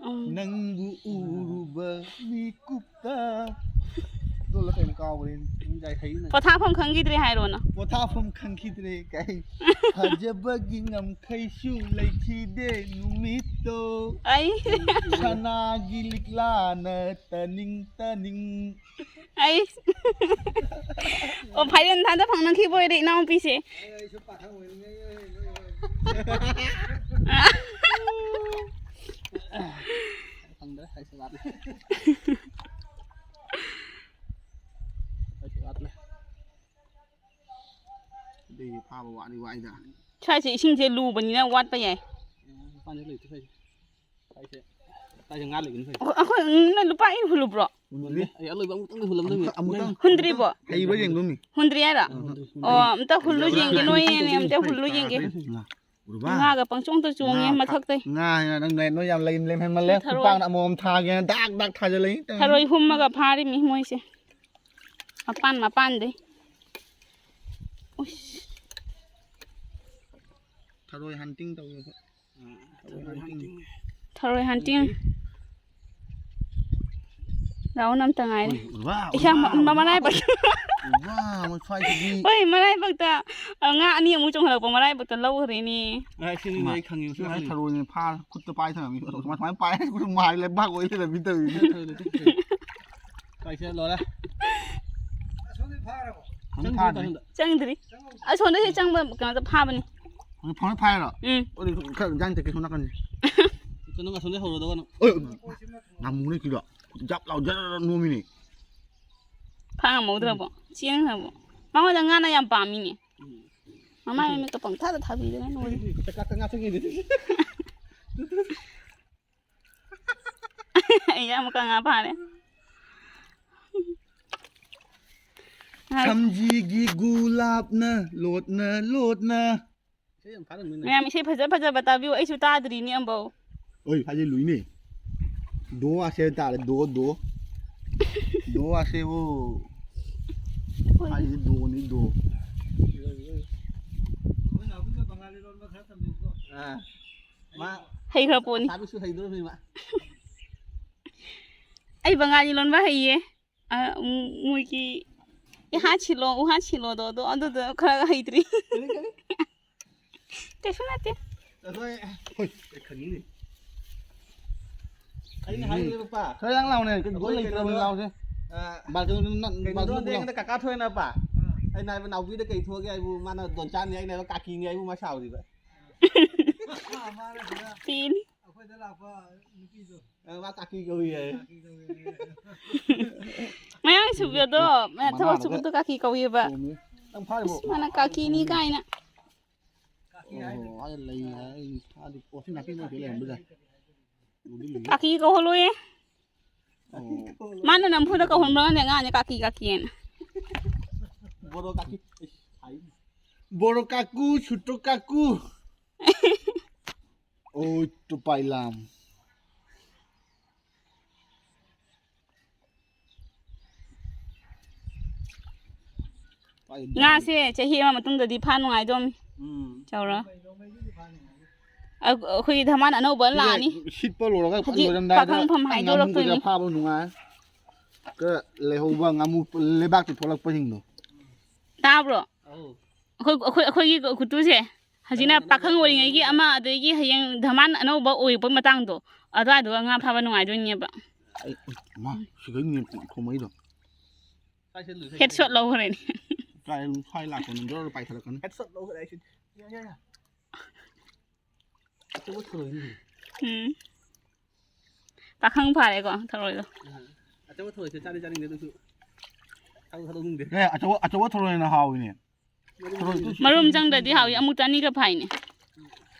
ꯎꯝ꯫ ꯅꯪꯕꯨ ꯎꯔꯨꯕ ꯃꯤꯀꯨꯞꯇ꯫ ꯂꯣꯜꯂ ꯀꯩꯅꯣ ꯀꯥꯎꯈ꯭ꯔꯦꯅꯦ꯫ ꯅꯪ ꯉꯁꯥꯏ ꯍꯩꯅ ꯄꯣꯊꯥꯐꯝ ꯈꯪꯈꯤꯗ꯭ꯔꯦ ꯍꯥꯏꯔꯣꯅ꯫ ꯄꯣꯊꯥꯐꯝ ꯈꯪꯈꯤꯗ꯭ꯔꯦ ꯀꯥꯏ꯫ ꯊꯥꯖꯕꯒꯤ ꯉꯝꯈꯩꯁꯨ ꯂꯩꯈꯤꯗꯦ ꯅꯨꯃꯤꯠꯇꯣ꯫ ꯑꯩ꯫ ꯁꯅꯥꯒꯤ ꯂꯤꯛꯂꯥꯅ ꯇꯅꯤꯡ ꯇꯅꯤꯡ꯫ ꯑꯩ꯫ ꯑꯣ, ꯐꯥꯏꯔꯦꯟ ꯊꯥꯗ ꯐꯪꯅꯈꯤꯕ ꯑꯣꯏꯔꯦ ꯏꯅꯥꯎꯄꯤꯁꯦ꯫ ꯐꯪꯗ꯭ꯔꯦ, ꯑꯩꯁꯨ ꯋꯥꯠꯂꯦ꯫ ꯑꯩꯁꯨ ꯋꯥꯠꯂꯦ꯫ ꯑꯗꯨꯏꯗꯤ ꯐꯥꯕ ꯋꯥꯠꯂꯤ ꯋꯥꯏꯗ꯫ ꯁ꯭ꯋꯥꯏꯁꯦ ꯏꯁꯤꯡꯁꯦ ꯂꯨꯕꯅꯤꯅ ꯋꯥꯠꯄ ꯌꯥꯏ꯫ ꯃꯄꯥꯟꯗ ꯂꯩꯇꯦ ꯁ꯭ꯋꯥꯏꯁꯦ꯫ ꯁ꯭ꯋꯥꯏꯁꯦ, ꯁ꯭ꯋꯥꯏꯁꯦ ꯉꯥ ꯂꯩꯕꯅꯤ ꯁ꯭ꯋꯥꯏꯁꯦ꯫ ꯑꯩꯈꯣꯏ, ꯎꯝ, ꯅꯣꯏ ꯂꯨꯄꯥ ꯑꯩ ꯍꯨꯜꯂꯨꯕ꯭ꯔꯣ? ꯍꯨꯜꯂꯦ꯫ ꯑꯩ ꯑꯂꯣꯏꯕ ꯑꯃꯨꯛꯇꯪꯗꯤ ꯍꯨꯜꯂꯝꯗꯕꯅꯤ꯫ ꯑꯃꯨꯛꯇꯪ, ꯑꯃꯨꯛꯇꯪ꯫ ꯍꯨꯟꯗ꯭ꯔꯤꯕꯣ? ꯍꯩꯕ꯭ꯔꯥ ꯌꯦꯡꯗꯣꯏꯅꯤ꯫ ꯍꯨꯟꯗ꯭ꯔꯤ ꯍꯥꯏꯔꯣ? ꯑꯥ, ꯍꯨꯟꯗ꯭ꯔꯤ, ꯍꯨꯟꯗ꯭ꯔꯤ꯫ ꯑꯣ, ꯑꯝꯇ ꯍꯨꯜꯂꯨ ꯌꯦꯡꯒꯦ, ꯅꯣꯏ ꯍꯦꯟꯅ ꯑꯝꯇ ꯍꯨꯜꯂꯨ ꯌꯦꯡꯒꯦ꯫ ꯎꯔꯕ? ꯉꯥꯒ ꯄꯪꯆꯣꯡꯗ ꯆꯣꯡꯉꯦ ꯉꯥ ꯐꯥ-, ꯃꯊꯛꯇꯩ꯫ ꯉꯥ ꯍꯥꯏꯅ ꯅꯪ ꯅꯣꯏ ꯌꯥꯝ ꯂꯩ, ꯂꯩꯍꯟꯃꯜꯂꯦ꯫ ꯊꯔꯣꯏ꯫ ꯈꯨꯄꯥꯛꯅ ꯑꯃꯃꯝ ꯊꯥꯒꯦꯅ ꯗꯥꯛ ꯗꯥꯛ ꯊꯥꯖꯜꯂꯛꯏ꯫ ꯊꯔꯣꯏ ꯍꯨꯝꯃꯒ ꯐꯥꯔꯤꯃꯤ ꯃꯣꯏꯁꯦ꯫ ꯃꯄꯥꯟ ꯃꯄꯥꯟꯗꯩ꯫ ꯎꯏꯁ꯫ ꯊꯔꯣꯏ hunting ꯇꯧꯋꯦꯕ꯫ ꯊꯔꯣꯏ hunting꯫ ꯊꯔꯣꯏ hunting꯫ ꯔꯥꯎꯟ ꯑꯝꯇ ꯉꯥꯏꯔꯦ꯫ ꯎꯏ, ꯎꯏ, ꯋꯥ, ꯏꯁꯥ ꯎꯏ, ꯃ-, ꯋꯥ, ꯃ-, ꯃꯔꯥꯏꯕꯛ-, ꯎꯏ, ꯋꯥ, ꯃꯣꯏ ꯁ꯭ꯋꯥꯏꯁꯤꯗꯤ꯫ ꯍꯣꯏ, ꯃꯔꯥꯏꯕꯛꯇ, ꯑ, ꯉꯥ ꯑꯅꯤ ꯑꯃꯨꯛ ꯆꯣꯡꯈꯠꯂꯛꯄ ꯃꯔꯥꯏꯕꯛꯇ ꯂꯧꯈ꯭ꯔꯦꯅꯦ꯫ ꯑ, ꯁꯤꯅꯤꯅꯦ ꯃꯥ-, ꯑꯩ ꯈꯪꯉꯤꯕ, ꯁꯤ ꯁꯤ ꯃꯥꯏ ꯁꯤꯅꯤ꯫ ꯊꯔꯣꯏꯅꯦ ꯐꯥꯔ ꯈꯨꯠꯇ ꯄꯥꯏ ꯊꯝꯃꯝꯃꯤ꯫ ꯁꯨꯃꯥꯏ, ꯁꯨꯃꯥꯏꯅ ꯄꯥꯏ, ꯃꯥꯏ ꯂꯩꯔꯝꯃꯤ ꯇꯧꯔꯤꯅꯦ꯫ ꯊꯔꯣꯏ ꯂꯩꯇꯦ, ꯊꯔꯣꯏ ꯂꯩꯇꯦ꯫ ꯀꯥꯏꯁꯦ ꯂꯣꯏꯔꯦ꯫ ꯑꯁꯣꯝꯗꯤ ꯐꯥꯔꯕꯣ? ꯆꯪꯗ꯭ꯔꯤ, ꯐꯥꯗ꯭ꯔꯤ꯫ ꯆꯪꯗ꯭ꯔꯤ꯫ ꯑꯁꯣꯝꯗ ꯍꯦꯛ ꯆꯪꯕ ꯀꯩꯅꯣꯗ ꯐꯥꯕꯅꯤ꯫ ꯐꯥꯔꯣ? ꯎꯝ꯫ ꯑꯗꯨꯗꯤ ꯈꯔ ꯏꯟꯖꯥꯡ ꯇꯦꯛꯀꯦ ꯁꯣꯝ ꯅꯥꯀꯟꯁꯦ꯫ ꯀꯩꯅꯣ ꯉꯁꯣꯝꯗꯩ ꯍꯧꯔꯣꯗꯧꯕꯅ꯫ ꯑꯣꯏ, ꯉꯥꯃꯨꯅꯦ ꯀꯤꯂꯣ꯫ ꯖꯥꯞ ꯂꯥꯎ ꯖꯔ ꯅꯣꯝꯃꯤꯅꯦ꯫ ꯐꯥ ꯉꯝꯍꯧꯗ꯭ꯔꯕꯣ? ꯆꯦꯟꯈ꯭ꯔꯕꯣ? ꯃꯉꯣꯟꯗ ꯉꯥꯅ ꯌꯥꯝ ꯄꯥꯝꯃꯤꯅꯦ꯫ ꯎꯝ꯫ ꯃꯃꯥꯏ ꯃꯃꯤꯠꯀ ꯄꯪꯊꯥꯗ ꯊꯥꯕꯤꯗꯅ ꯂꯣꯏꯔꯦ꯫ ꯆꯀꯥ ꯆꯀꯥ ꯆꯪꯉꯤꯅꯦ꯫ ꯑꯩ ꯑꯃꯨꯛꯀ ꯉꯥ ꯐꯥꯔꯦ꯫ ꯉꯥ ꯁꯝꯖꯤꯒꯤ ꯒꯨꯂꯥꯞꯅ ꯂꯣꯠꯅ ꯂꯣꯠꯅ꯫ ꯏꯁꯩ ꯌꯥꯝ ꯐꯥꯔꯝꯃꯤꯅꯦ꯫ ꯃꯌꯥꯝ ꯏꯁꯩ ꯐꯖ ꯐꯖꯕ ꯇꯥꯕꯤꯌꯨ, ꯑꯩꯁꯨ ꯇꯥꯗ꯭ꯔꯤꯅꯦ ꯑꯝꯕꯧ꯫ ꯑꯣꯏ, ꯐꯥꯖꯤꯜꯂꯨꯏꯅꯦ꯫ ꯗꯣ ꯑꯁꯦ ꯇꯥꯔꯦ, ꯗꯣ, ꯗꯣ꯫ ꯗꯣ ꯑꯁꯦ ꯑꯣ꯫ ꯍꯣꯏ꯫ ꯐꯥꯖꯤꯜꯂꯤ ꯗꯣꯅꯤ, ꯗꯣ꯫ ꯑꯥ꯫ ꯃꯥ ꯍꯩꯈ꯭ꯔ ꯄꯣꯠꯅꯤ꯫ ꯑꯁꯥꯕꯤꯁꯨ ꯍꯩꯗꯣꯔꯕꯅꯤ ꯃꯥ꯫ ꯑꯩ ꯕꯉꯥꯂꯤ ꯂꯣꯟꯕ ꯍꯩꯌꯦ꯫ ꯑ, ꯎꯝ, ꯃꯣꯏꯒꯤ ꯏꯍꯥꯟ ꯁꯤꯜꯂꯣ, ꯎꯍꯥꯟ ꯁꯤꯜꯂꯣꯗꯣ, ꯑꯗꯣ, ꯑꯗꯨꯗꯣ ꯈꯔ ꯍꯩꯇ꯭ꯔꯤ꯫ ꯀꯔꯤ, ꯀꯔꯤ? ꯀꯩꯁꯨ ꯅꯠꯇꯦ꯫ ꯑꯩꯈꯣꯏ, ꯍꯣꯏ꯫ ꯑꯩ ꯈꯪꯉꯤꯅꯦ꯫ ꯑꯩꯅ ꯍꯥꯏꯔꯤꯅꯦ, ꯄꯥ꯫ ꯈꯔ ꯌꯥꯡ ꯂꯥꯎꯅꯦ, ꯀꯩꯅꯣ ꯑꯩꯈꯣꯏ ꯂꯩꯇ꯭ꯔꯕꯅꯤ ꯀꯩꯅꯣꯗꯣ, ꯂꯥꯎꯁꯦ꯫ ꯑ, ꯕꯥꯜꯀꯣꯅꯤ ꯅ-, ꯀꯩꯅꯣꯗꯣ ꯕꯥꯜꯀꯣꯅꯤ ꯅꯠꯇꯦ, ꯄꯨꯂꯥꯎ꯫ ꯍꯟꯗꯛ ꯀꯥꯀꯥ ꯊꯣꯛꯑꯦꯅ, ꯄꯥ꯫ ꯑꯩꯅ ꯍꯥꯏꯕ, ꯅꯥꯎꯕꯤꯗ ꯀꯩ ꯊꯣꯛꯑꯒꯦ ꯍꯥꯏꯕꯨ, ꯃꯥꯅ ꯗꯣꯟꯆꯥꯅꯤ, ꯑꯩꯅ ꯍꯥꯏꯕ, ꯀꯥꯀꯤꯅꯤ ꯍꯥꯏꯕꯨ, ꯃꯥ ꯁꯥꯎꯔꯤꯕ꯫ ꯄꯦꯅꯤ꯫ ꯑꯩꯈꯣꯏꯗ ꯂꯥꯛꯄ ꯅꯨꯄꯤꯗꯣ꯫ ꯑ, ꯃꯥ ꯀꯥꯀꯤ ꯀꯧꯏ ꯍꯥꯏ꯫ ꯀꯥꯀꯤ ꯀꯧꯏ ꯍꯥꯏ꯫ ꯃꯌꯥꯡ ꯁꯨꯕꯗꯣ, ꯃ-, ꯊꯕꯛ ꯃꯅꯥꯗꯨꯒ ꯁꯨꯕꯗꯣ ꯀꯥꯀꯤ ꯀꯧꯏꯕ꯫ ꯆꯣꯝꯃꯤ꯫ ꯅꯪ ꯐꯥꯔꯤꯕꯣ? ꯏꯁ, ꯃꯥꯅ ꯀꯥꯀꯤꯅꯤ ꯀꯥꯏꯅ꯫ ꯑꯣ, ꯑꯩ ꯂꯩ ꯍꯥꯏ, ꯑꯩ ꯐꯥꯗꯤ ꯄꯣꯠꯁꯤ ꯅꯥꯄꯤ ꯃꯔꯛꯇ ꯂꯩꯔꯝꯕ ꯌꯥꯏ꯫ ꯎꯗꯤ ꯂꯩ꯫ ꯀꯥꯀꯤ ꯀꯧꯍꯜꯂꯣꯌꯦ꯫ ꯑꯣ꯫ ꯃꯥꯅ ꯅꯝꯐꯨꯗ ꯀꯧꯍꯟꯕ꯭ꯔꯣ ꯈꯪꯗꯦ, ꯑꯉꯥꯡꯁꯦ ꯀꯥꯀꯤ ꯀꯥꯀꯤꯅ꯫ ꯕꯣꯔꯣ ꯀꯥꯀꯤ꯫ ꯏꯁ, ꯍꯥꯏ꯫ ꯕꯣꯔꯣ ꯀꯥꯀꯨ, ꯁꯨꯇ꯭ꯔꯣ ꯀꯥꯀꯨ꯫ ꯑꯣꯏ, ꯇꯨꯄꯥꯏ ꯂꯥꯝ꯫ ꯉꯥꯁꯦ ꯆꯍꯤ ꯑꯃ ꯃꯇꯨꯡꯗꯗꯤ ꯐꯥ ꯅꯨꯡꯉꯥꯏꯗꯧꯅꯤ꯫ ꯎꯝ꯫ ꯆꯥꯎꯔ꯫ ꯑ-, ꯑꯩꯈꯣꯏꯒꯤ ꯙꯃꯥꯟ ꯑꯅꯧꯕ ꯁꯤꯗ ꯂꯥꯛꯑꯅꯤ꯫ ꯁꯤꯠꯄ ꯂꯣꯏꯔꯒ ꯍꯧꯖꯤꯛ ꯂꯣꯏꯔꯝꯗꯥꯏꯗ ꯄꯥꯈꯪ ꯐꯝ ꯉꯥꯃꯨ ꯍꯥꯏꯗꯣꯔꯛꯇꯣꯏꯅꯤ꯫ ꯀꯩꯀꯥ ꯐꯥꯕ ꯅꯨꯡꯉꯥꯏ꯫ ꯈꯔ ꯂꯩꯍꯧꯕ ꯉꯥꯃꯨ ꯂꯩꯕꯥꯛꯇ ꯊꯣꯛꯂꯛꯄꯁꯤꯡꯗꯣ꯫ ꯇꯥꯕ꯭ꯔꯣ? ꯑꯧ꯫ ꯑꯩꯈꯣꯏ, ꯑꯩꯈꯣꯏ, ꯑꯩꯈꯣꯏꯒꯤ ꯈꯨꯠꯇꯨꯁꯦ ꯍꯧꯖꯤꯛꯅ ꯄꯥꯈꯪ ꯑꯣꯏꯔꯤꯉꯩꯒꯤ ꯑꯃ, ꯑꯗꯒꯤ ꯍꯌꯦꯡ ꯙꯃꯥꯟ ꯑꯅꯧꯕ ꯑꯣꯏꯔꯛꯄ ꯃꯇꯥꯡꯗꯣ, ꯑꯗꯨꯋꯥꯏꯗꯨꯒ ꯉꯥ ꯐꯥꯕ ꯅꯨꯡꯉꯥꯏꯗꯣꯏꯅꯦꯕ꯫ ꯑꯩ, ꯃꯥ, ꯁꯤꯗꯩꯅꯦ ꯈꯣꯡꯃꯩꯗꯣ꯫ ꯀꯥꯏ ꯆꯠꯂꯨꯏ? Headshot ꯂꯧꯈ꯭ꯔꯦꯅꯦ꯫ ꯀꯥꯏ, ꯁ꯭ꯋꯥꯏ ꯂꯥꯛꯄꯅꯤ, ꯖꯣꯔ ꯄꯥꯏꯈꯠꯂꯛꯀꯅꯤ꯫ Headshot ꯂꯧꯈ꯭ꯔꯦ ꯑꯩꯁꯦ꯫ ꯌꯥ, ꯌꯥ, ꯌꯥ꯫ ꯑꯆꯧꯕ ꯊꯣꯔꯣꯏꯅꯤ꯫ ꯎꯝ꯫ ꯄꯥꯈꯪ ꯐꯥꯔꯦꯀꯣ, ꯊꯔꯣꯏꯗꯣ꯫ ꯑ, ꯑꯆꯧꯕ ꯊꯔꯣꯏꯁꯦ ꯆꯥꯗꯤ ꯆꯥꯅꯤꯡꯗꯦ, ꯑꯗꯨꯁꯨ ꯊꯥꯗꯣꯛ-, ꯊꯥꯗꯣꯛꯅꯤꯡꯗꯦ꯫ ꯑꯦ, ꯑꯆꯧꯕ, ꯑꯆꯧꯕ ꯊꯔꯣꯏꯅ ꯍꯥꯎꯋꯤꯅꯦ꯫ ꯃꯔꯨꯝ ꯊꯣꯛꯏ꯫ ꯃꯔꯨꯝ ꯆꯪꯗ꯭ꯔꯗꯤ ꯍꯥꯎꯏ, ꯑꯃꯨꯛꯇ ꯑꯅꯤꯒ ꯐꯥꯏꯅꯦ꯫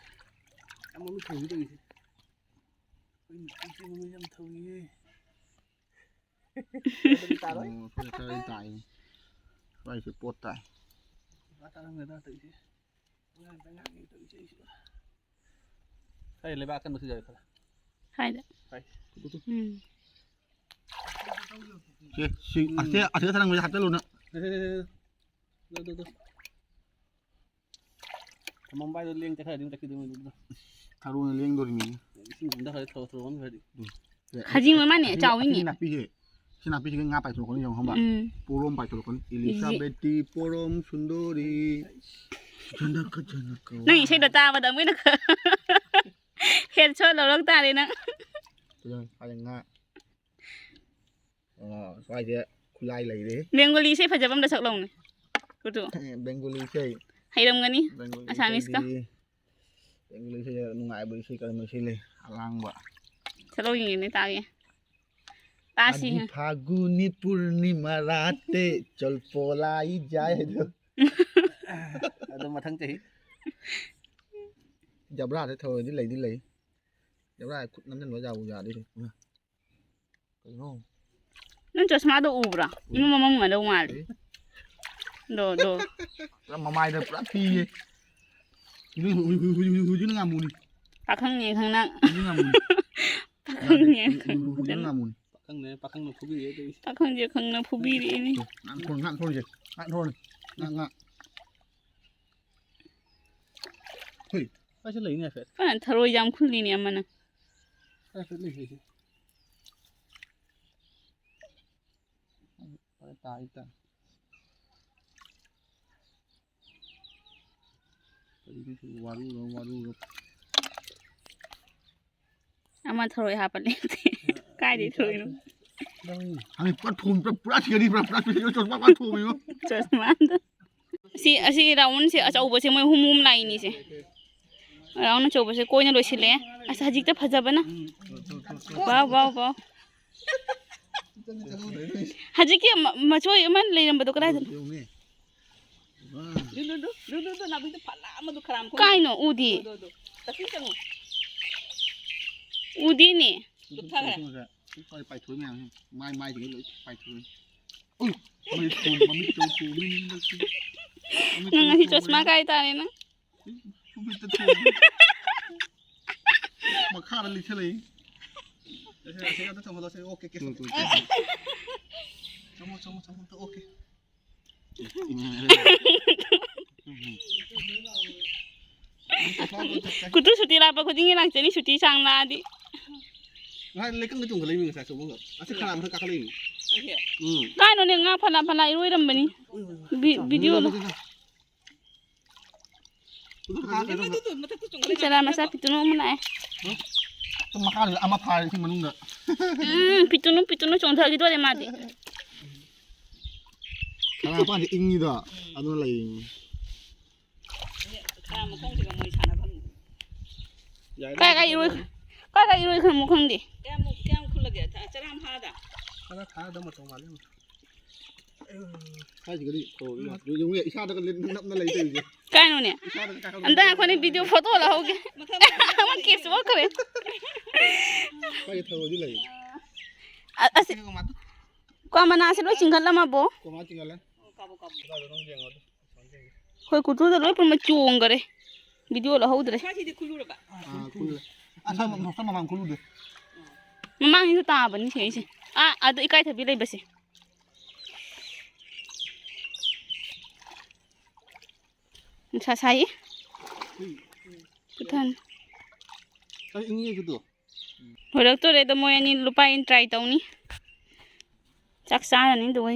ꯌꯥꯝ ꯃꯔꯨꯝ ꯊꯣꯛꯏ ꯇꯧꯔꯤꯁꯦ꯫ ꯑꯩꯈꯣꯏ ꯅꯨꯄꯤꯁꯦ ꯃꯔꯨꯝ ꯌꯥꯝ ꯊꯣꯛꯏꯌꯦ꯫ ꯑꯗꯨꯗꯤ ꯇꯥꯔꯣꯏ꯫ ꯎꯝ, ꯑꯩꯈꯣꯏ ꯈꯔꯗꯤ ꯇꯥꯏ꯫ ꯁ꯭ꯋꯥꯏꯁꯦ ꯄꯣꯠ ꯇꯥꯏ꯫ ꯄꯨꯔꯥ ꯇꯥꯔꯝꯒꯗ꯭ꯔꯥ ꯇꯧꯔꯤꯁꯦ꯫ ꯀꯥꯏ ꯂꯩꯕꯥꯛ ꯑꯀꯟꯕ ꯁꯤꯖꯔꯦ ꯈꯔ꯫ ꯁ꯭ꯋꯥꯏꯗ꯫ ꯁ꯭ꯋꯥꯏ꯫ ꯎꯝ꯫ ꯁꯦ, ꯁꯤ, ꯎꯝ꯫ ꯑꯁꯤ, ꯑꯁꯤꯗ ꯊꯅꯝꯃꯁꯦ ꯍꯥꯞꯆꯜꯂꯨ ꯅꯪ꯫ ꯁꯦ, ꯁꯦ, ꯁꯦ, ꯁꯦ꯫ ꯑꯗꯨ, ꯑꯗꯨ, ꯑꯗꯨ꯫ ꯊꯝꯃꯝꯕ ꯍꯥꯏꯗꯣ ꯂꯦꯡ ꯆꯠꯈ꯭ꯔꯗꯤ ꯑꯃꯨꯛ ꯆꯠꯈꯤꯗꯣꯏꯅꯤ ꯑꯗꯨꯗ꯫ ꯊꯔꯣꯅ ꯂꯦꯡꯗꯣꯔꯤꯃꯤ꯫ ꯏꯁꯤꯡ ꯍꯟꯊꯈ꯭ꯔꯗꯤ ꯊꯔꯣ, ꯊꯔꯣ ꯑꯣꯟꯈ꯭ꯔꯗꯤ꯫ ꯎꯝ꯫ ꯈꯥꯖꯤꯡ ꯑꯣꯏ ꯃꯥꯅꯦ, ꯑꯁꯤ, ꯆꯥꯎꯋꯤꯅꯦ꯫ ꯑꯁꯤ ꯅꯥꯄꯤꯁꯦ꯫ ꯁꯤ ꯅꯥꯄꯤꯁꯤꯒ ꯉꯥ ꯄꯥꯏꯊꯣꯔꯛꯀꯅꯤ ꯌꯦꯡꯉꯣ ꯈꯪꯕ꯭ꯔꯥ? ꯎꯝ꯫ ꯄꯣꯔꯣꯝ ꯄꯥꯏꯊꯣꯔꯛꯀꯅꯤ꯫ ꯏꯂꯤꯁꯥꯕꯦꯠꯇꯤ ꯄꯣꯔꯣꯝ ꯁꯨꯟꯗꯣꯔꯤ꯫ ꯖꯅꯀ ꯖꯅꯀ꯫ ꯅꯪ ꯏꯁꯩꯗꯣ ꯇꯥꯕꯗ ꯑꯃꯨꯛ ꯍꯦꯟꯅ ꯍꯦꯠ ꯁꯣꯠ ꯂꯧꯔꯛ ꯇꯥꯔꯦ ꯅꯪ꯫ ꯐꯖꯅ ꯐꯥꯔꯦ ꯉꯥ꯫ ꯑꯣ, ꯁ꯭ꯋꯥꯏꯁꯦ ꯈꯨꯠꯂꯥꯏ ꯂꯩꯔꯦ꯫ ꯕꯦꯡꯒꯣꯂꯤ ꯏꯁꯩ ꯐꯖꯕ ꯑꯝꯗ ꯁꯛꯂꯛꯎꯅꯦ꯫ ꯀꯨꯇꯨ꯫ ꯕꯦꯡꯒꯣꯂꯤ ꯏꯁꯩ꯫ ꯍꯩꯔꯝꯒꯅꯤ꯫ ꯕꯦꯡꯒꯣꯂꯤ ꯑꯁꯥꯃꯤꯁꯀ꯫ ꯏꯁꯩꯗꯤ, ꯕꯦꯡꯒꯣꯂꯤ ꯏꯁꯩ ꯅꯨꯡꯉꯥꯏꯕ ꯏꯁꯩ ꯀꯔꯝꯕ ꯏꯁꯩ ꯂꯩ? ꯑꯔꯥꯡꯕ꯫ ꯁꯛꯂꯛꯎ ꯌꯦꯡꯒꯦꯅꯦ ꯇꯥꯒꯦ꯫ ꯇꯥꯁꯤ꯫ ꯑꯗꯤ ꯐꯥꯒꯨꯅꯤ ꯄꯨꯔꯅꯤꯃꯥ ꯔꯥꯠꯇꯦ ꯆꯣꯜꯄꯣꯂꯥꯏ ꯖꯥꯏ ꯍꯥꯏꯗꯣ꯫ ꯑꯗꯣ ꯃꯊꯪ ꯆꯍꯤ꯫ ꯖꯕ꯭ꯔꯥꯗ ꯊꯧꯔꯗꯤ ꯂꯩꯗꯤ ꯂꯩ꯫ ꯖꯕ꯭ꯔꯥ ꯈꯨꯠ ꯅꯝꯖꯟꯕ ꯌꯥꯕꯨ ꯌꯥꯗꯣꯏꯅꯦ꯫ ꯀꯩꯅꯣ? ꯅꯪ ꯆꯁꯃꯥꯗꯣ ꯎꯕ꯭ꯔꯥ? ꯏꯃꯨꯡ ꯃꯃꯝꯒꯗꯧ ꯃꯥꯜꯂꯦ꯫ ꯑꯦ? ꯗꯣ ꯗꯣ꯫ ꯄꯨꯔꯥ ꯃꯃꯥꯏꯗ ꯄꯨꯔꯥ ꯄꯤꯌꯦ꯫ ꯍꯨꯏ- ꯍꯨꯏ- ꯍꯨꯏ- ꯍꯨꯏ- ꯍꯨꯏ- ꯍꯨꯏꯗꯨꯅ ꯉꯥꯃꯨꯅꯤ꯫ ꯄꯥꯈꯪꯅꯦ ꯈꯪꯅ꯫ ꯍꯨꯏꯗꯨꯅ ꯉꯥꯃꯨꯅꯤ꯫ ꯄꯥꯈꯪꯅꯦ ꯍꯨꯏ- ꯍꯨꯏ- ꯍꯨꯏꯗꯨꯅ ꯈꯪꯗꯅ꯫ ꯉꯥꯃꯨꯅꯤ꯫ ꯄꯥꯈꯪꯅꯦ, ꯄꯥꯈꯪꯅ ꯐꯨꯕꯤꯔꯦ ꯇꯧꯔꯤꯁꯦ꯫ ꯄꯥꯈꯪꯁꯦ ꯈꯪꯅ ꯐꯨꯕꯤꯔꯛꯏꯅꯦ꯫ ꯉꯥ ꯊꯣꯔ- ꯉꯥ ꯊꯣꯔꯁꯦ꯫ ꯉꯥ ꯊꯣꯔꯅꯤ꯫ ꯉꯥ ꯉꯥ꯫ ꯍꯨꯏ꯫ ꯀꯥꯏꯁꯦ ꯂꯩꯅꯦ ꯍꯥꯏꯐꯦꯠ꯫ ꯐꯅ ꯊꯔꯣꯏ ꯌꯥꯝ ꯈꯨꯜꯂꯤꯅꯦ ꯑꯃꯅ꯫ ꯍꯥꯏꯐꯦꯠ ꯂꯩ ꯍꯥꯏꯁꯦ꯫ ꯐꯔꯦ ꯇꯥꯏ ꯇꯥꯏ꯫ ꯀꯔꯤꯅꯣ ꯁꯤ ꯋꯥꯔꯨꯔ ꯋꯥꯔꯨꯔ꯫ ꯑꯃ ꯊꯔꯣꯏ ꯍꯥꯞꯄ ꯂꯩꯇꯦ꯫ ꯀꯥꯏꯗꯩ ꯊꯔꯣꯏꯅꯣ? ꯍꯥꯏ ꯄꯨꯔꯥ ꯊꯣꯝ ꯄꯨꯔꯥ ꯄꯨꯔꯥ ꯊꯤꯒꯅꯤ ꯄꯨꯔꯥ ꯄꯨꯔꯥ ꯊꯤꯒꯅꯤ ꯄꯨꯔꯥ ꯄꯨꯔꯥ ꯊꯣꯝꯃꯤꯕ꯫ ꯆꯁꯃꯥꯗ꯫ ꯁꯤ ꯑꯁꯤꯒꯤ ꯔꯥꯎꯟꯁꯦ ꯑꯆꯧꯕꯁꯦ ꯃꯣꯏ ꯑꯍꯨꯝ ꯑꯍꯨꯝ ꯂꯥꯛꯏꯅꯤꯁꯦ꯫ ꯔꯥꯎꯟ ꯑꯆꯧꯕꯁꯦ ꯀꯣꯏꯅ ꯂꯣꯏꯁꯤꯜꯂꯛꯑꯦ꯫ ꯑꯁ ꯍꯧꯖꯤꯛꯇ ꯐꯖꯕꯅ꯫ ꯋꯥꯎ ꯋꯥꯎ ꯋꯥꯎ꯫ ꯍꯧꯖꯤꯛꯀꯤ ꯃ- ꯃꯆꯣꯏ ꯑꯃ ꯂꯩꯔꯝꯕꯗꯣ ꯀꯗꯥꯏꯗꯅꯣ? ꯌꯦꯡꯉꯨꯅꯦ꯫ ꯋꯥ꯫ ꯀꯥꯏꯅꯣ ꯎꯗꯤ꯫ ꯎꯗꯤꯅꯦ꯫ ꯂꯨꯞꯊꯈ꯭ꯔꯦ꯫ ꯁ꯭ꯋꯥꯏ ꯄꯥꯏꯊꯣꯛꯏ ꯃꯌꯥꯝꯁꯦ ꯃꯥꯏ ꯃꯥꯏꯗꯒꯤ ꯂꯣꯏ ꯄꯥꯏꯊꯣꯛꯏ꯫ ꯎꯏ! ꯃꯃꯤꯠ ꯊꯣꯝ- ꯃꯃꯤꯠ ꯆꯧ ꯊꯣꯝꯃꯤ ꯍꯟꯗꯛꯇꯤ꯫ ꯃꯃꯤꯠ ꯅꯪ ꯆꯧ ꯉꯁꯤ ꯊꯣꯝꯃꯤ꯫ ꯆꯁꯃꯥ ꯀꯥꯏ ꯇꯥꯔꯦ ꯅꯪ? ꯃꯃꯤꯠꯇ ꯊꯣꯝꯃꯤ꯫ ꯃꯈꯥꯗ ꯂꯤꯠꯁꯜꯂꯛꯏ꯫ ꯑꯁꯤ- ꯑꯁꯤ ꯑꯝꯇ ꯊꯝꯃꯣ, ꯑꯁꯤ ꯑꯣꯀꯦ, ꯑꯣꯀꯦ꯫ ꯊꯝꯃꯣ, ꯊꯝꯃꯣ, ꯊꯝꯃꯣ, ꯑꯝꯇ ꯑꯣꯀꯦ꯫ ꯀꯨꯇꯨ ꯁꯨꯇꯤ ꯂꯥꯛꯄ ꯈꯨꯗꯤꯡꯒꯤ ꯂꯥꯛꯆꯅꯤ, ꯁꯨꯇꯤ ꯁꯥꯡ ꯂꯥꯛꯑꯗꯤ꯫ ꯉꯁꯥꯏ ꯂꯩꯀꯪꯗ ꯆꯣꯡꯈꯠꯂꯛꯏꯃꯤ, ꯉꯁꯥꯏ ꯑꯆꯧꯕ ꯑꯃ꯫ ꯑꯁꯤ ꯈꯔ ꯑꯃꯊꯛ ꯀꯥꯈꯠꯂꯛꯏꯃꯤ꯫ ꯎꯝ꯫ ꯀꯥꯏꯅꯣꯅꯦ, ꯉꯥ ꯐꯅ ꯐꯅ ꯏꯔꯣꯏꯔꯝꯕꯅꯤ꯫ ꯎꯏ, ꯎꯏ, ꯎꯏ꯫ ꯚꯤ-, ꯚꯤꯗꯤꯑꯣꯗꯣ꯫ ꯃꯊꯛꯇ ꯀꯥꯈꯠꯂꯛꯏ꯫ ꯃꯊꯛꯇ ꯆꯣꯡꯈꯠꯂꯛꯏ꯫ ꯆꯔꯥ ꯃꯆꯥ ꯄꯤꯇꯨꯅꯨ ꯑꯃ ꯂꯥꯛꯑꯦ꯫ ꯍꯥ? ꯃꯈꯥꯗ ꯑꯃ ꯐꯥꯔꯦ ꯁꯤ ꯃꯅꯨꯡꯗ꯫ ꯎꯝ, ꯄꯤꯇꯨꯅꯨ, ꯄꯤꯇꯨꯅꯨ ꯆꯣꯡꯊꯈꯤꯗꯣꯔꯦ ꯃꯥꯗꯤ꯫ ꯁꯅꯥ ꯃꯄꯥꯟꯁꯦ ꯏꯪꯉꯤꯗꯣ, ꯑꯗꯨꯅ ꯂꯩꯔꯤꯅꯤ꯫ ꯈꯔ ꯃꯈꯣꯡꯁꯤꯒ ꯃꯣꯏ ꯁꯥꯟꯅꯐꯝ꯫ ꯌꯥꯏ꯫ ꯀꯥꯏ ꯀꯥꯏ ꯏꯔꯣꯏ-, ꯀꯥꯏ ꯀꯥꯏ ꯏꯔꯣꯏ ꯈꯪꯕ ꯈꯪꯗꯦ꯫ ꯀꯌꯥꯃꯨꯛ, ꯀꯌꯥꯝ ꯈꯨꯜꯂꯒꯦ? ꯊ-, ꯆꯔꯥ ꯑꯃ ꯐꯥꯗ? ꯈꯔ ꯊꯥꯗꯧ ꯃꯇꯧ ꯃꯥꯜꯂꯦ꯫ ꯍꯥꯏꯁꯤꯒꯗꯤ ꯊꯧꯔꯤ ꯉꯥꯛꯇ꯫ ꯌꯦꯡꯉꯨꯅꯦ, ꯏꯁꯥꯗꯒ ꯂꯤꯠ-, ꯅꯞꯅ ꯂꯩ ꯇꯧꯔꯤꯁꯦ꯫ ꯀꯥꯏꯅꯣꯅꯦ? ꯏꯁꯥꯗꯒ ꯀꯥꯈꯠꯂ ꯑꯝꯇ ꯉꯥꯏꯈꯣꯅꯦ, ꯚꯤꯗꯤꯑꯣ ꯐꯣꯇꯣ ꯂꯧꯍꯧꯒꯦ꯫ ꯃꯊꯪ ꯃꯊꯪ ꯑꯃ ꯀꯦꯁ ꯑꯣꯟꯈ꯭ꯔꯦ꯫ ꯀꯥꯏꯗ ꯊꯧꯔꯗꯤ ꯂꯩ? ꯑ-, ꯑꯁꯤ ꯀ꯭ꯋꯥ ꯃꯅꯥꯁꯤ ꯂꯣꯏ ꯆꯤꯡꯈꯠꯂꯝꯃꯕꯣ? ꯀꯣꯃꯥ ꯆꯤꯡꯈꯠꯂꯦ꯫ ꯀꯥꯕꯣ, ꯀꯥꯕꯣ꯫ ꯀꯗꯥꯏꯗꯅꯣ ꯌꯦꯡꯉꯣ ꯑꯗꯨ꯫ ꯍꯣꯏ, ꯀꯨꯇꯨꯗ ꯂꯣꯏ ꯄꯨꯝꯅ ꯆꯣꯡꯈꯔꯦ꯫ ꯚꯤꯗꯤꯑꯣ ꯂꯧꯍꯧꯗ꯭ꯔꯦ꯫ ꯃꯈꯥꯁꯤꯗꯤ ꯈꯨꯜꯂꯨꯔꯕ? ꯑꯥ, ꯈꯨꯜꯂꯦ꯫ ꯑꯁ, ꯃ-, ꯃ-, ꯃꯃꯥꯡ ꯈꯨꯜꯂꯨꯗꯦ꯫ ꯃꯃꯥꯡꯒꯤꯁꯨ ꯇꯥꯕꯅꯤ ꯁꯤꯁꯦ꯫ ꯑꯥ, ꯑꯗꯨ ꯏꯀꯥꯏꯊꯕꯤ ꯂꯩꯕꯁꯦ꯫ ꯅꯨꯡꯁꯥ ꯁꯥꯏ꯫ ꯄꯨꯊꯟ꯫ ꯑꯩ ꯏꯪꯉꯦ ꯑꯗꯨꯗꯣ꯫ ꯂꯣꯏꯔꯛꯇꯣꯔꯦ ꯑꯗꯣ, ꯃꯣꯏ ꯑꯅꯤ ꯂꯨꯄꯥ ꯑꯩꯅ ꯇ꯭ꯔꯥꯏ ꯇꯧꯅꯤ꯫ ꯆꯥꯛ ꯆꯥꯔꯅꯤ ꯑꯗꯨꯒ꯫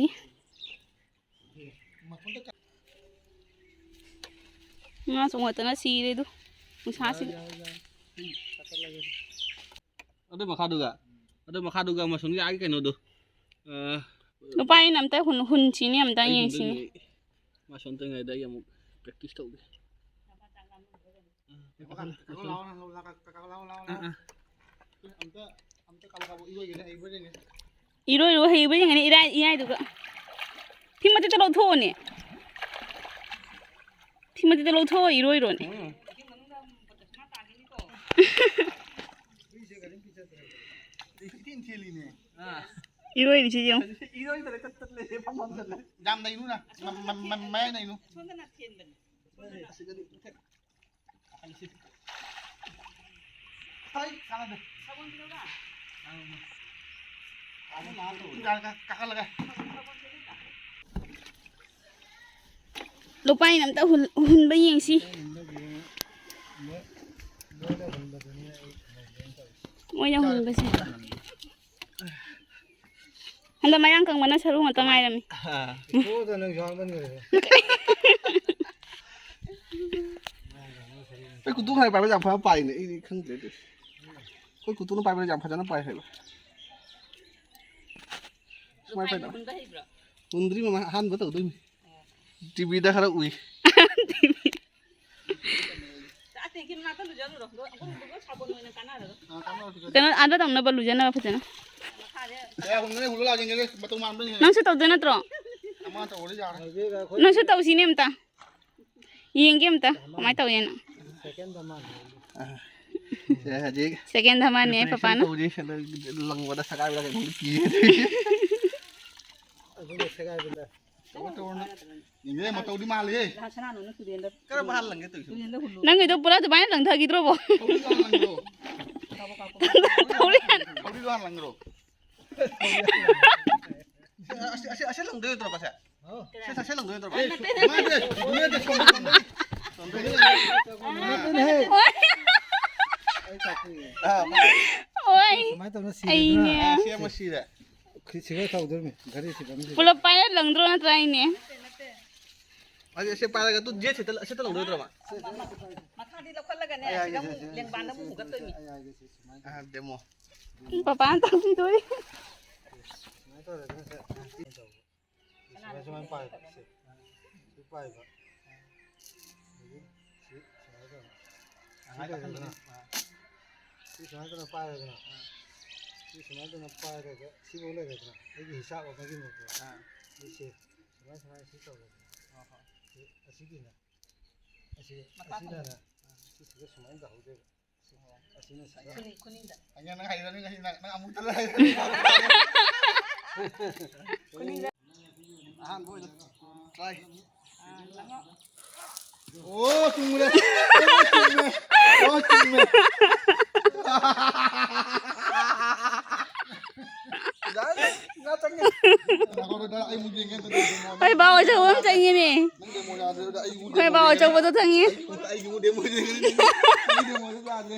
ꯉꯥ ꯆꯣꯡꯉꯠꯇꯅ ꯁꯤꯔꯦ ꯑꯗꯨ ꯅꯨꯡꯁꯥꯁꯤꯗ꯫ ꯑꯗꯨ ꯃꯈꯥꯗꯨꯒ, ꯑꯗꯨ ꯃꯈꯥꯗꯨꯒ ꯃꯁꯣꯝꯒꯤ ꯑꯥꯒꯤ ꯀꯩꯅꯣꯗꯣ, ꯑ, ꯂꯨꯄꯥ ꯑꯩꯅ ꯑꯝꯇ ꯍꯨꯟ-, ꯍꯨꯟꯁꯤꯅꯦ, ꯑꯝꯇ ꯑꯩ ꯌꯦꯡꯁꯤꯅꯦ꯫ ꯍꯨꯟꯗꯣꯏꯅꯦ꯫ ꯃꯥ ꯁꯣꯝꯇꯉꯩꯗ ꯑꯩ ꯑꯃꯨꯛ ꯄ꯭ꯔꯦꯛꯇꯤꯁ ꯇꯧꯒꯦ꯫ ꯂꯥꯛꯑꯣ, ꯂꯥꯛꯑꯣ, ꯂꯥꯛꯑꯣ, ꯂꯥꯛꯑꯣ, ꯂꯥꯛꯑꯣ, ꯂꯥꯛꯑꯣ꯫ ꯑꯥ, ꯑꯥ꯫ ꯑꯝꯇ, ꯑꯝꯇ ꯀꯥꯕꯣꯛ ꯀꯥꯕꯣꯛ ꯏꯔꯣꯏꯒꯦꯅꯦ, ꯍꯩꯕ꯭ꯔꯥ ꯌꯦꯡꯒꯦ꯫ ꯏꯔꯣꯏꯔꯨ ꯍꯩꯕ꯭ꯔꯥ ꯌꯦꯡꯒꯅꯤ, ꯏꯔꯥꯏ, ꯏꯌꯥꯏꯗꯨꯒ꯫ ꯐꯤ ꯃꯇꯦꯛꯇꯣ ꯂꯧꯊꯣꯛꯑꯣꯅꯦ꯫ ꯐꯤ ꯃꯇꯦꯛꯇꯣ ꯂꯧꯊꯣꯛꯑꯣ, ꯏꯔꯣꯏꯔꯣꯅꯦ꯫ ꯎꯝ꯫ ꯏꯊꯤꯟ ꯊꯤꯜꯂꯤꯅꯦ꯫ ꯑꯥ꯫ ꯏꯔꯣꯏꯔꯤꯁꯤ ꯌꯦꯡꯉꯨ꯫ ꯏꯔꯣꯏꯗ꯭ꯔꯦ, ꯇꯠ ꯇꯠ ꯂꯩꯔꯦ, ꯐꯝꯐꯝꯗ ꯂꯩ꯫ ꯌꯥꯝ ꯅꯩꯅꯨ ꯅ, ꯃ-, ꯃ-, ꯃ-, ꯃꯌꯥꯏ ꯅꯩꯅꯨ꯫ ꯁꯣꯝꯗꯅ ꯊꯦꯟꯕꯅꯤ꯫ ꯑꯁꯤꯗꯗꯤ ꯃꯊꯛ꯫ ꯍꯩ, ꯀꯥꯟꯅꯗꯦ꯫ ꯀꯥꯟꯅꯗꯦ꯫ ꯀꯥ-, ꯀꯥ-, ꯀꯥꯈꯠꯂꯒ꯫ ꯂꯨꯄꯥ ꯑꯩꯅ ꯑꯝꯇ ꯍꯨꯟ-, ꯍꯨꯟꯕ ꯌꯦꯡꯁꯤ꯫ ꯂꯣꯏꯅ ꯍꯨꯟꯕꯗꯨꯅꯤ ꯑꯩ ꯍꯨꯟꯕ ꯇꯧꯔꯤꯁꯦ꯫ ꯃꯣꯏꯅ ꯍꯨꯟꯕꯁꯦ꯫ ꯍꯟꯗꯛ ꯃꯌꯥꯡ ꯀꯪꯕꯅ ꯁꯔꯨ ꯉꯥꯛꯇ ꯉꯥꯏꯔꯝꯃꯤ꯫ ꯊꯣꯛꯑꯗ ꯅꯪ ꯌꯥꯎꯔꯝꯃꯅꯤ꯫ ꯑꯩ ꯀꯨꯇꯨ ꯈꯔ ꯄꯥꯏꯕ ꯌꯥꯝ ꯐꯖꯅ ꯄꯥꯏꯅꯦ, ꯑꯩꯗꯤ ꯈꯪꯗ꯭ꯔꯦ ꯑꯗꯨ꯫ ꯑꯩꯈꯣꯏ ꯀꯨꯇꯨꯅ ꯄꯥꯏꯕꯗ ꯌꯥꯝ ꯐꯖꯅ ꯄꯥꯏ ꯍꯥꯏꯕ꯫ ꯁꯨꯃꯥꯏꯅ ꯄꯥꯏꯅ꯫ ꯍꯨꯟꯕ ꯍꯩꯕ꯭ꯔꯣ? ꯍꯨꯟꯗ꯭ꯔꯤ ꯃꯃꯥ, ꯑꯍꯥꯟꯕ ꯇꯧꯗꯣꯏꯅꯤ꯫ ꯇꯤꯚꯤꯗ ꯈꯔ ꯎꯏ꯫ ꯀꯩꯅꯣ, ꯑꯥꯗ ꯇꯧꯅꯕ ꯂꯨꯖꯅꯕ ꯐꯖꯅ꯫ ꯀꯌꯥ ꯍꯨꯟꯒꯅꯤ? ꯍꯨꯜꯂꯣ ꯂꯥꯛꯑꯣ, ꯌꯦꯡꯒꯦ꯫ ꯃꯇꯧ ꯃꯥꯟꯕ꯭ꯔꯥ ꯌꯦꯡꯒꯦ꯫ ꯅꯪꯁꯨ ꯇꯧꯗꯣꯏ ꯅꯠꯇ꯭ꯔꯣ? ꯑꯃ ꯇꯧꯔꯗꯤ ꯌꯥꯔꯦ꯫ ꯅꯪꯁꯨ ꯇꯧꯁꯤꯅꯦ ꯑꯝꯇ꯫ ꯌꯦꯡꯒꯦ ꯑꯝꯇ ꯀꯃꯥꯏꯅ ꯇꯧꯋꯦꯅ꯫ ꯁꯦꯀꯦꯟ ꯙꯃꯥꯟ꯫ ꯑ, ꯁꯦ ꯍꯧꯖꯤꯛ ꯁꯦꯀꯦꯟ ꯙꯃꯥꯟꯅꯦ preparation ꯄꯄꯥꯅ꯫ ꯇꯧꯔꯤ, ꯁꯤꯗ ꯂꯪꯕꯗ ꯁꯒꯥꯏꯕꯗ ꯀꯩꯅꯣꯝ ꯀꯤꯌꯦ꯫ ꯑꯗꯨꯒ ꯁꯦꯒꯥꯏꯕꯗ꯫ ꯇꯧꯔꯣ, ꯇꯧꯔꯣ, ꯅꯪ꯫ ꯌꯦꯡꯉꯦ, ꯃꯇꯧꯗꯤ ꯃꯥꯜꯂꯦꯍꯦ꯫ ꯁꯅꯥꯅꯨꯅ ꯇꯨꯔꯦꯟꯗ, ꯀꯔꯝꯕ ꯍꯥꯟꯅ ꯂꯪꯒꯦ ꯇꯧꯔꯤꯁꯤꯕꯣ? ꯇꯨꯔꯦꯟꯗ ꯍꯨꯜꯂꯨ꯫ ꯅꯪꯒꯤꯗꯣ ꯄꯨꯔꯥ ꯑꯗꯨꯃꯥꯏꯅ ꯂꯪꯊꯈꯤꯗ꯭ꯔꯣꯕꯣ? ꯊꯧꯔꯤ ꯍꯥꯟꯅ ꯂꯪꯈ꯭ꯔꯣ꯫ ꯊꯧꯔꯤ ꯍꯥꯟꯅ꯫ ꯊꯧꯔꯤꯗꯣ ꯍꯥꯟꯅ ꯂꯪꯈ꯭ꯔꯣ꯫ ꯑꯁꯤ, ꯑꯁꯤ, ꯑꯁꯤ ꯂꯪꯗꯣꯏ ꯅꯠꯇ꯭ꯔꯣ, ꯄꯥꯁꯦ? ꯁꯤ, ꯁꯤ ꯂꯪꯗꯣꯏ ꯅꯠꯇ꯭ꯔꯣ? ꯅꯠꯇꯦ, ꯅꯠꯇꯦ꯫ ꯃꯥꯅꯦ, ꯃꯥꯅꯦ, ꯁꯣꯝꯗ ꯂꯪꯗꯣꯏ꯫ ꯁꯣꯝꯗ ꯂꯪꯗꯣꯏ꯫ ꯅꯠꯇꯦꯅꯦꯍꯦ꯫ ꯑꯥ, ꯃꯥꯅꯦ꯫ ꯍꯣꯏ꯫ ꯁꯨꯃꯥꯏꯅ ꯇꯧꯅ ꯁꯤꯔꯦꯗꯅ꯫ ꯑꯩꯅꯦ꯫ ꯑꯥ, ꯁꯤ ꯑꯃ ꯁꯤꯔꯦ꯫ ꯁꯤ-, ꯁꯤꯒ ꯇꯧꯗꯣꯏꯅꯤ, ꯘꯔꯤ ꯊꯤꯕ ꯑꯃ ꯁꯤꯗ꯫ ꯄꯨꯂꯞ ꯄꯥꯏꯔ ꯂꯪꯗ꯭ꯔꯣ ꯅꯠꯇ꯭ꯔꯥ ꯑꯩꯅꯦ? ꯑꯗꯨꯗꯤ ꯑꯁꯤ ꯄꯥꯏꯔꯒ ꯑꯗꯨ jet ꯁꯤꯠꯇ-, ꯁꯤꯠꯇ ꯂꯪꯗꯣꯏ ꯅꯠꯇ꯭ꯔꯣ, ꯃꯥ? ꯃꯈꯥꯗꯤ ꯂꯧꯈꯠꯂꯒꯅꯦ, ꯑꯩ ꯁꯤꯗ ꯍꯥꯏꯒꯦ, ꯑꯃꯨꯛ ꯁꯤ, ꯁꯤ, ꯂꯦꯡꯕꯥꯟꯗ ꯑꯃꯨꯛ ꯁꯤ, ꯍꯨꯒꯠꯇꯣꯏꯅꯤ꯫ ꯑꯩ ꯍꯥꯏꯒꯦ, ꯁꯤ ꯁꯨꯃꯥꯏꯅ꯫ ꯑꯥ, demo꯫ ꯄꯄꯥꯅ ꯇꯥꯛꯄꯤꯗꯣꯔꯤ꯫ ꯁꯨꯃꯥꯏꯅ ꯇꯧꯔꯦꯗꯅ, ꯁꯦ꯫ ꯁꯤ ꯁꯨꯃꯥꯏꯅ, ꯁꯨꯃꯥꯏꯅ ꯄꯥꯏꯕ, ꯁꯤ꯫ ꯁꯤ ꯄꯥꯏꯕ꯫ ꯑꯗꯒꯤ ꯁꯤ ꯁꯨꯃꯥꯏꯅ ꯇꯧꯔꯦ꯫ ꯁꯤ ꯂꯩꯔꯦꯗꯅ꯫ ꯁꯤ ꯁꯨꯃꯥꯏꯅ ꯇꯧꯅ ꯄꯥꯏꯔꯦꯗꯅ꯫ ꯁꯤ ꯁꯨꯃꯥꯏꯅ ꯇꯧꯅ ꯄꯥꯏꯔꯒ ꯁꯤꯐꯥꯎ ꯂꯩꯔꯦꯗꯅ꯫ ꯑꯩꯒꯤ ꯍꯤꯁꯥꯞ ꯑꯃꯒꯤ ꯃꯄꯨ꯫ ꯑꯥ꯫ ꯁꯤ ꯁꯨꯃꯥꯏ ꯁꯨꯃꯥꯏꯅ ꯁꯤ ꯇꯧꯔꯦꯗꯅ꯫ ꯑꯥ, ꯍꯣꯏ꯫ ꯁꯤ ꯑꯁꯤꯒꯤꯅꯦ꯫ ꯑꯁꯤ, ꯃꯈꯥ ꯑꯁꯤꯅꯅꯦ꯫ ꯁꯤꯁꯤꯒ ꯁꯨꯃꯥꯏꯅ ꯇꯧꯍꯧꯗꯣꯏꯕ꯫ ꯑꯁꯤꯅ ꯁꯤꯗ꯫ ꯈꯨꯅꯤꯡ-, ꯈꯨꯅꯤꯡꯗ꯫ ꯑꯩꯅ ꯅꯪ ꯍꯩꯔꯅꯤ ꯉꯁꯤ, ꯅꯪ, ꯅꯪ ꯑꯃꯨꯛꯇ ꯍꯩꯔꯅꯤ꯫ ꯈꯨꯅꯤꯡꯗ꯫ ꯑꯍꯥꯟꯕ ꯑꯣꯏꯅ try꯫ ꯑꯥ, ꯂꯪꯉꯣ꯫ ꯑꯣ, ꯆꯨꯝꯃꯦ꯫ ꯑꯣ, ꯆꯨꯝꯃꯦ꯫ ꯑꯣ, ꯆꯨꯝꯃꯦ꯫ ꯌꯥꯔꯦ, ꯉꯥ ꯆꯪꯉꯦ꯫ ꯉꯥꯏꯈꯣ, ꯗꯥ, ꯑꯩ ꯑꯃꯨꯛ ꯌꯦꯡꯒꯦ, ꯑꯗꯨꯗꯤ demo ꯌꯥꯗ꯭ꯔꯦ꯫ ꯑꯩꯈꯣꯏ ꯕꯥ ꯑꯆꯧꯕ ꯑꯃ ꯆꯪꯉꯤꯅꯦ꯫ ꯅꯪ demo ꯌꯥꯗ꯭ꯔꯦ, ꯑꯗꯨꯗꯤ ꯑꯩ ꯑꯃꯨꯛ ꯑꯩꯈꯣꯏ ꯕꯥ ꯑꯆꯧꯕꯗꯣ ꯆꯪꯉꯤ꯫ ꯑꯩ, ꯑꯩꯒꯤ ꯑꯃꯨꯛ demo ꯌꯦꯡꯒꯦ꯫ ꯅꯪꯒꯤ demo ꯗꯣ ꯌꯥꯗ꯭ꯔꯦ꯫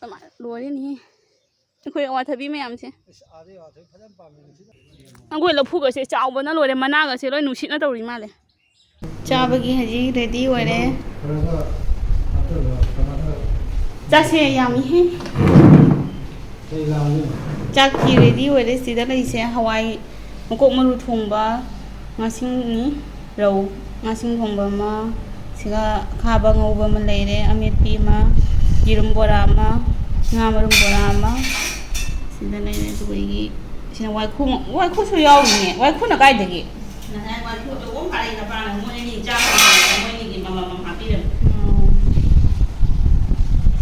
ꯀꯃꯥꯏ-, ꯂꯣꯏꯔꯦꯅꯦꯍꯦ꯫ ꯑꯩꯈꯣꯏ ꯑꯋꯥꯊꯕꯤ ꯃꯌꯥꯝꯁꯦ꯫ ꯑꯁ, ꯑꯥꯗꯩ ꯑꯋꯥꯊꯕꯤ ꯐꯖꯅ ꯄꯥꯝꯃꯦ ꯉꯁꯤꯗꯤ꯫ ꯑꯩꯈꯣꯏ ꯂꯐꯨꯒꯁꯦ ꯆꯥꯎꯕꯅ ꯂꯣꯏꯔꯦ, ꯃꯅꯥꯒꯁꯦ ꯂꯣꯏ ꯅꯨꯡꯁꯤꯠꯅ ꯇꯧꯔꯤ ꯃꯥꯜꯂꯦ꯫ ꯆꯥꯕꯒꯤ ꯍꯧꯖꯤꯛ ready ꯑꯣꯏꯔꯦ꯫ ꯈꯔ ꯈꯔ ꯍꯥꯞꯆꯜꯂꯣ, ꯀꯃꯥꯏꯅ ꯇꯧꯔ? ꯆꯥꯁꯦ, ꯌꯥꯝꯃꯤꯍꯦ꯫ ꯀꯩ ꯂꯥꯡꯉꯤꯅꯣ? ꯆꯥꯛꯀꯤ ready ꯑꯣꯏꯔꯦ꯫ ꯁꯤꯗ ꯂꯩꯁꯦ ꯍꯋꯥꯏ ꯃꯀꯣꯛ ꯃꯔꯨ ꯊꯣꯡꯕ, ꯉꯥꯁꯤꯡꯅꯤ, ꯔꯧ, ꯉꯥꯁꯤꯡ ꯊꯣꯡꯕ ꯑꯃ, ꯁꯤꯒ ꯑꯈꯥꯕ ꯉꯧꯕ ꯑꯃ ꯂꯩꯔꯦ, ꯑꯃꯦꯠꯄꯤ ꯑꯃ, ꯌꯦꯔꯨꯝ ꯕꯣꯔꯥ ꯑꯃ, ꯉꯥ ꯃꯔꯨꯝ ꯕꯣꯔꯥ ꯑꯃ, ꯁꯤꯗ ꯂꯩꯔꯦ꯫ ꯑꯗꯨꯒ ꯑꯩꯒꯤ ꯁꯤꯅ ꯋꯥꯏꯈꯨ, ꯋꯥꯏꯈꯨꯁꯨ ꯌꯥꯎꯔꯤꯅꯦ꯫ ꯋꯥꯏꯈꯨꯅ ꯀꯥꯏꯗꯒꯤ? ꯉꯁꯥꯏ ꯋꯥꯏꯈꯨ ꯑꯆꯧꯕ ꯑꯃ ꯐꯥꯔꯛꯏ ꯅꯄꯥꯅ, ꯃꯣꯏ ꯑꯅꯤ ꯆꯥꯛ ꯊꯣꯡꯉꯤꯉꯩꯗ ꯃꯣꯏ ꯑꯅꯤꯒꯤ ꯑꯃꯃꯝ ꯍꯥꯞꯄꯤꯔꯝꯃꯦ꯫ ꯎꯝ꯫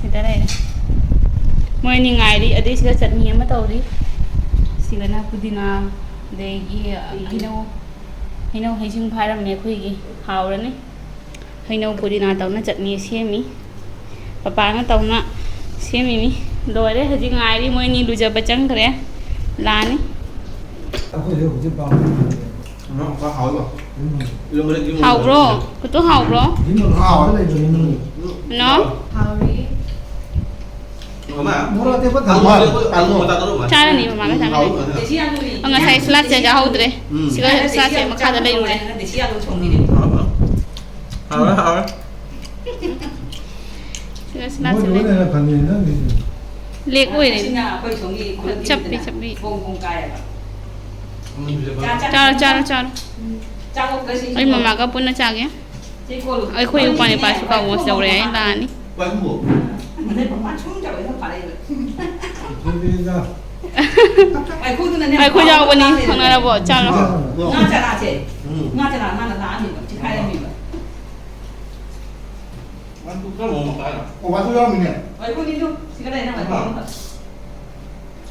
ꯁꯤꯗ ꯂꯩꯔꯦ꯫ ꯃꯣꯏ ꯑꯅꯤ ꯉꯥꯏꯔꯤ꯫ ꯑꯗꯩ ꯁꯤꯗ ꯆꯠꯅꯤ ꯑꯃ ꯇꯧꯔꯤ꯫ ꯁꯤꯒꯅ ꯄꯨꯗꯤꯅꯥ, ꯑꯗꯒꯤ ꯍꯩꯅꯧ, ꯍꯩꯅꯧ ꯍꯩꯁꯤꯡ ꯐꯥꯔꯝꯃꯦ ꯑꯩꯈꯣꯏꯒꯤ꯫ ꯍꯥꯎꯔꯅꯤ꯫ ꯍꯩꯅꯧ ꯄꯨꯗꯤꯅꯥ ꯇꯧꯅ ꯆꯠꯅꯤ ꯁꯦꯝꯃꯤ꯫ ꯄꯄꯥꯅ ꯇꯧꯅ ꯁꯦꯝꯃꯤꯃꯤ꯫ ꯂꯣꯏꯔꯦ, ꯍꯧꯖꯤꯛ ꯉꯥꯏꯔꯤ꯫ ꯃꯣꯏ ꯑꯅꯤ ꯂꯨꯖꯕ ꯆꯪꯈ꯭ꯔꯦ꯫ ꯂꯥꯛꯑꯅꯤ꯫ ꯑꯩꯈꯣꯏꯁꯨ ꯍꯧꯖꯤꯛ ꯄꯥꯝꯃꯤ꯫ ꯎꯝ, ꯍꯥꯎꯏꯕ꯫ ꯎꯝ꯫ ꯏꯔꯣꯟꯕꯗ ꯏꯔꯣꯟꯕ ꯍꯥꯎꯕ꯭ꯔꯣ? ꯍꯥꯎꯕꯅꯦ꯫ ꯀꯨꯇꯨ ꯍꯥꯎꯕ꯭ꯔꯣ? ꯍꯥꯎꯕ ꯂꯩꯕꯅꯤ꯫ ꯅꯣ? ꯍꯥꯎꯏ꯫ ꯃꯃꯥ, ꯃꯣꯔꯣꯛ ꯑꯇꯦꯛꯄ ꯊꯝꯕ꯫ ꯑꯂꯨ ꯑꯇꯦꯛꯄ, ꯑꯂꯨ ꯃꯆꯥ ꯇꯧꯔꯒ꯫ ꯆꯥꯔꯅꯤ ꯃꯃꯥꯒ ꯆꯥꯃꯤꯟꯅꯁꯤ꯫ ꯍꯥꯎꯕꯅꯦ꯫ ꯑꯣ, ꯉꯁꯥꯏ ꯁꯂꯥꯠꯁꯦ ꯆꯥꯍꯧꯗ꯭ꯔꯦ꯫ ꯎꯝ꯫ ꯁꯤꯒ ꯁꯂꯥꯠꯁꯦ ꯃꯈꯥꯗ ꯂꯩꯔꯨꯔꯦ꯫ ꯍꯥꯎꯔꯦ, ꯍꯥꯎꯔꯦ꯫ ꯁꯤꯒ ꯁꯂꯥꯠꯁꯦ ꯃꯣꯏꯗꯨꯅ ꯂꯩ-, ꯍꯦꯟꯅ ꯐꯅꯤ ꯅꯪꯒꯤꯁꯦ꯫ ꯂꯦꯛ ꯑꯣꯏꯔꯦ꯫ ꯑꯁꯤꯅ ꯑꯩꯈꯣꯏ ꯁꯣꯝꯒꯤ ꯈꯨꯂꯪ ꯆꯞꯄꯤ, ꯊꯤꯕꯗꯅ ꯆꯞꯄꯤ꯫ ꯕꯣꯡ ꯕꯣꯡ ꯀꯥꯏꯌꯦꯕ꯫ ꯆꯥꯔꯣ, ꯆꯥꯔꯣ, ꯆꯥꯔꯣ꯫ ꯆꯥꯛ ꯑꯣꯛꯇ ꯁꯤ ꯑꯩ ꯃꯃꯥꯒ ꯄꯨꯟꯅ ꯆꯥꯒꯦ꯫ ꯁꯤ ꯀꯣꯜꯂꯨ꯫ ꯑꯩꯈꯣꯏ ꯎꯄꯥ ꯅꯤꯄꯥꯁꯨ ꯀꯥꯎꯕꯁꯨ ꯌꯧꯔꯦ, ꯑꯩ ꯂꯥꯛꯑꯅꯤ꯫ ꯋꯥꯏꯈꯨꯕꯣ꯫ ꯑꯗꯩ ꯃꯃꯥ ꯁꯨꯝ ꯇꯧꯔꯦ, ꯑꯗꯨꯝ ꯐꯥꯔꯛꯏꯕ꯫ ꯋꯥꯏꯈꯨꯗꯨꯅꯅꯦ ꯑꯩꯈꯣꯏ ꯃꯃꯥ ꯌꯥꯎꯕꯅꯤ, ꯂꯥꯛꯑꯦꯕ꯫ ꯈꯪꯅꯔꯕꯣ? ꯆꯥꯔꯣ꯫ ꯉꯥ ꯆꯔꯥꯁꯦ꯫ ꯎꯝ꯫ ꯉꯥ ꯆꯔꯥ ꯃꯥꯅ ꯂꯥꯛꯑꯝꯃꯤꯕ, ꯆꯤꯈꯥꯏꯔꯝꯃꯤꯕ꯫ ꯃꯥ ꯇꯨ ꯀꯔꯝꯕ ꯃꯄꯥꯅꯣ? ꯑꯣ, ꯃꯥꯁꯨ ꯌꯥꯎꯔꯝꯃꯤꯅꯦ꯫ ꯍꯣꯏ, ꯈꯨꯅꯤꯗꯨ ꯁꯤꯒ ꯂꯩꯅ ꯃꯥ꯫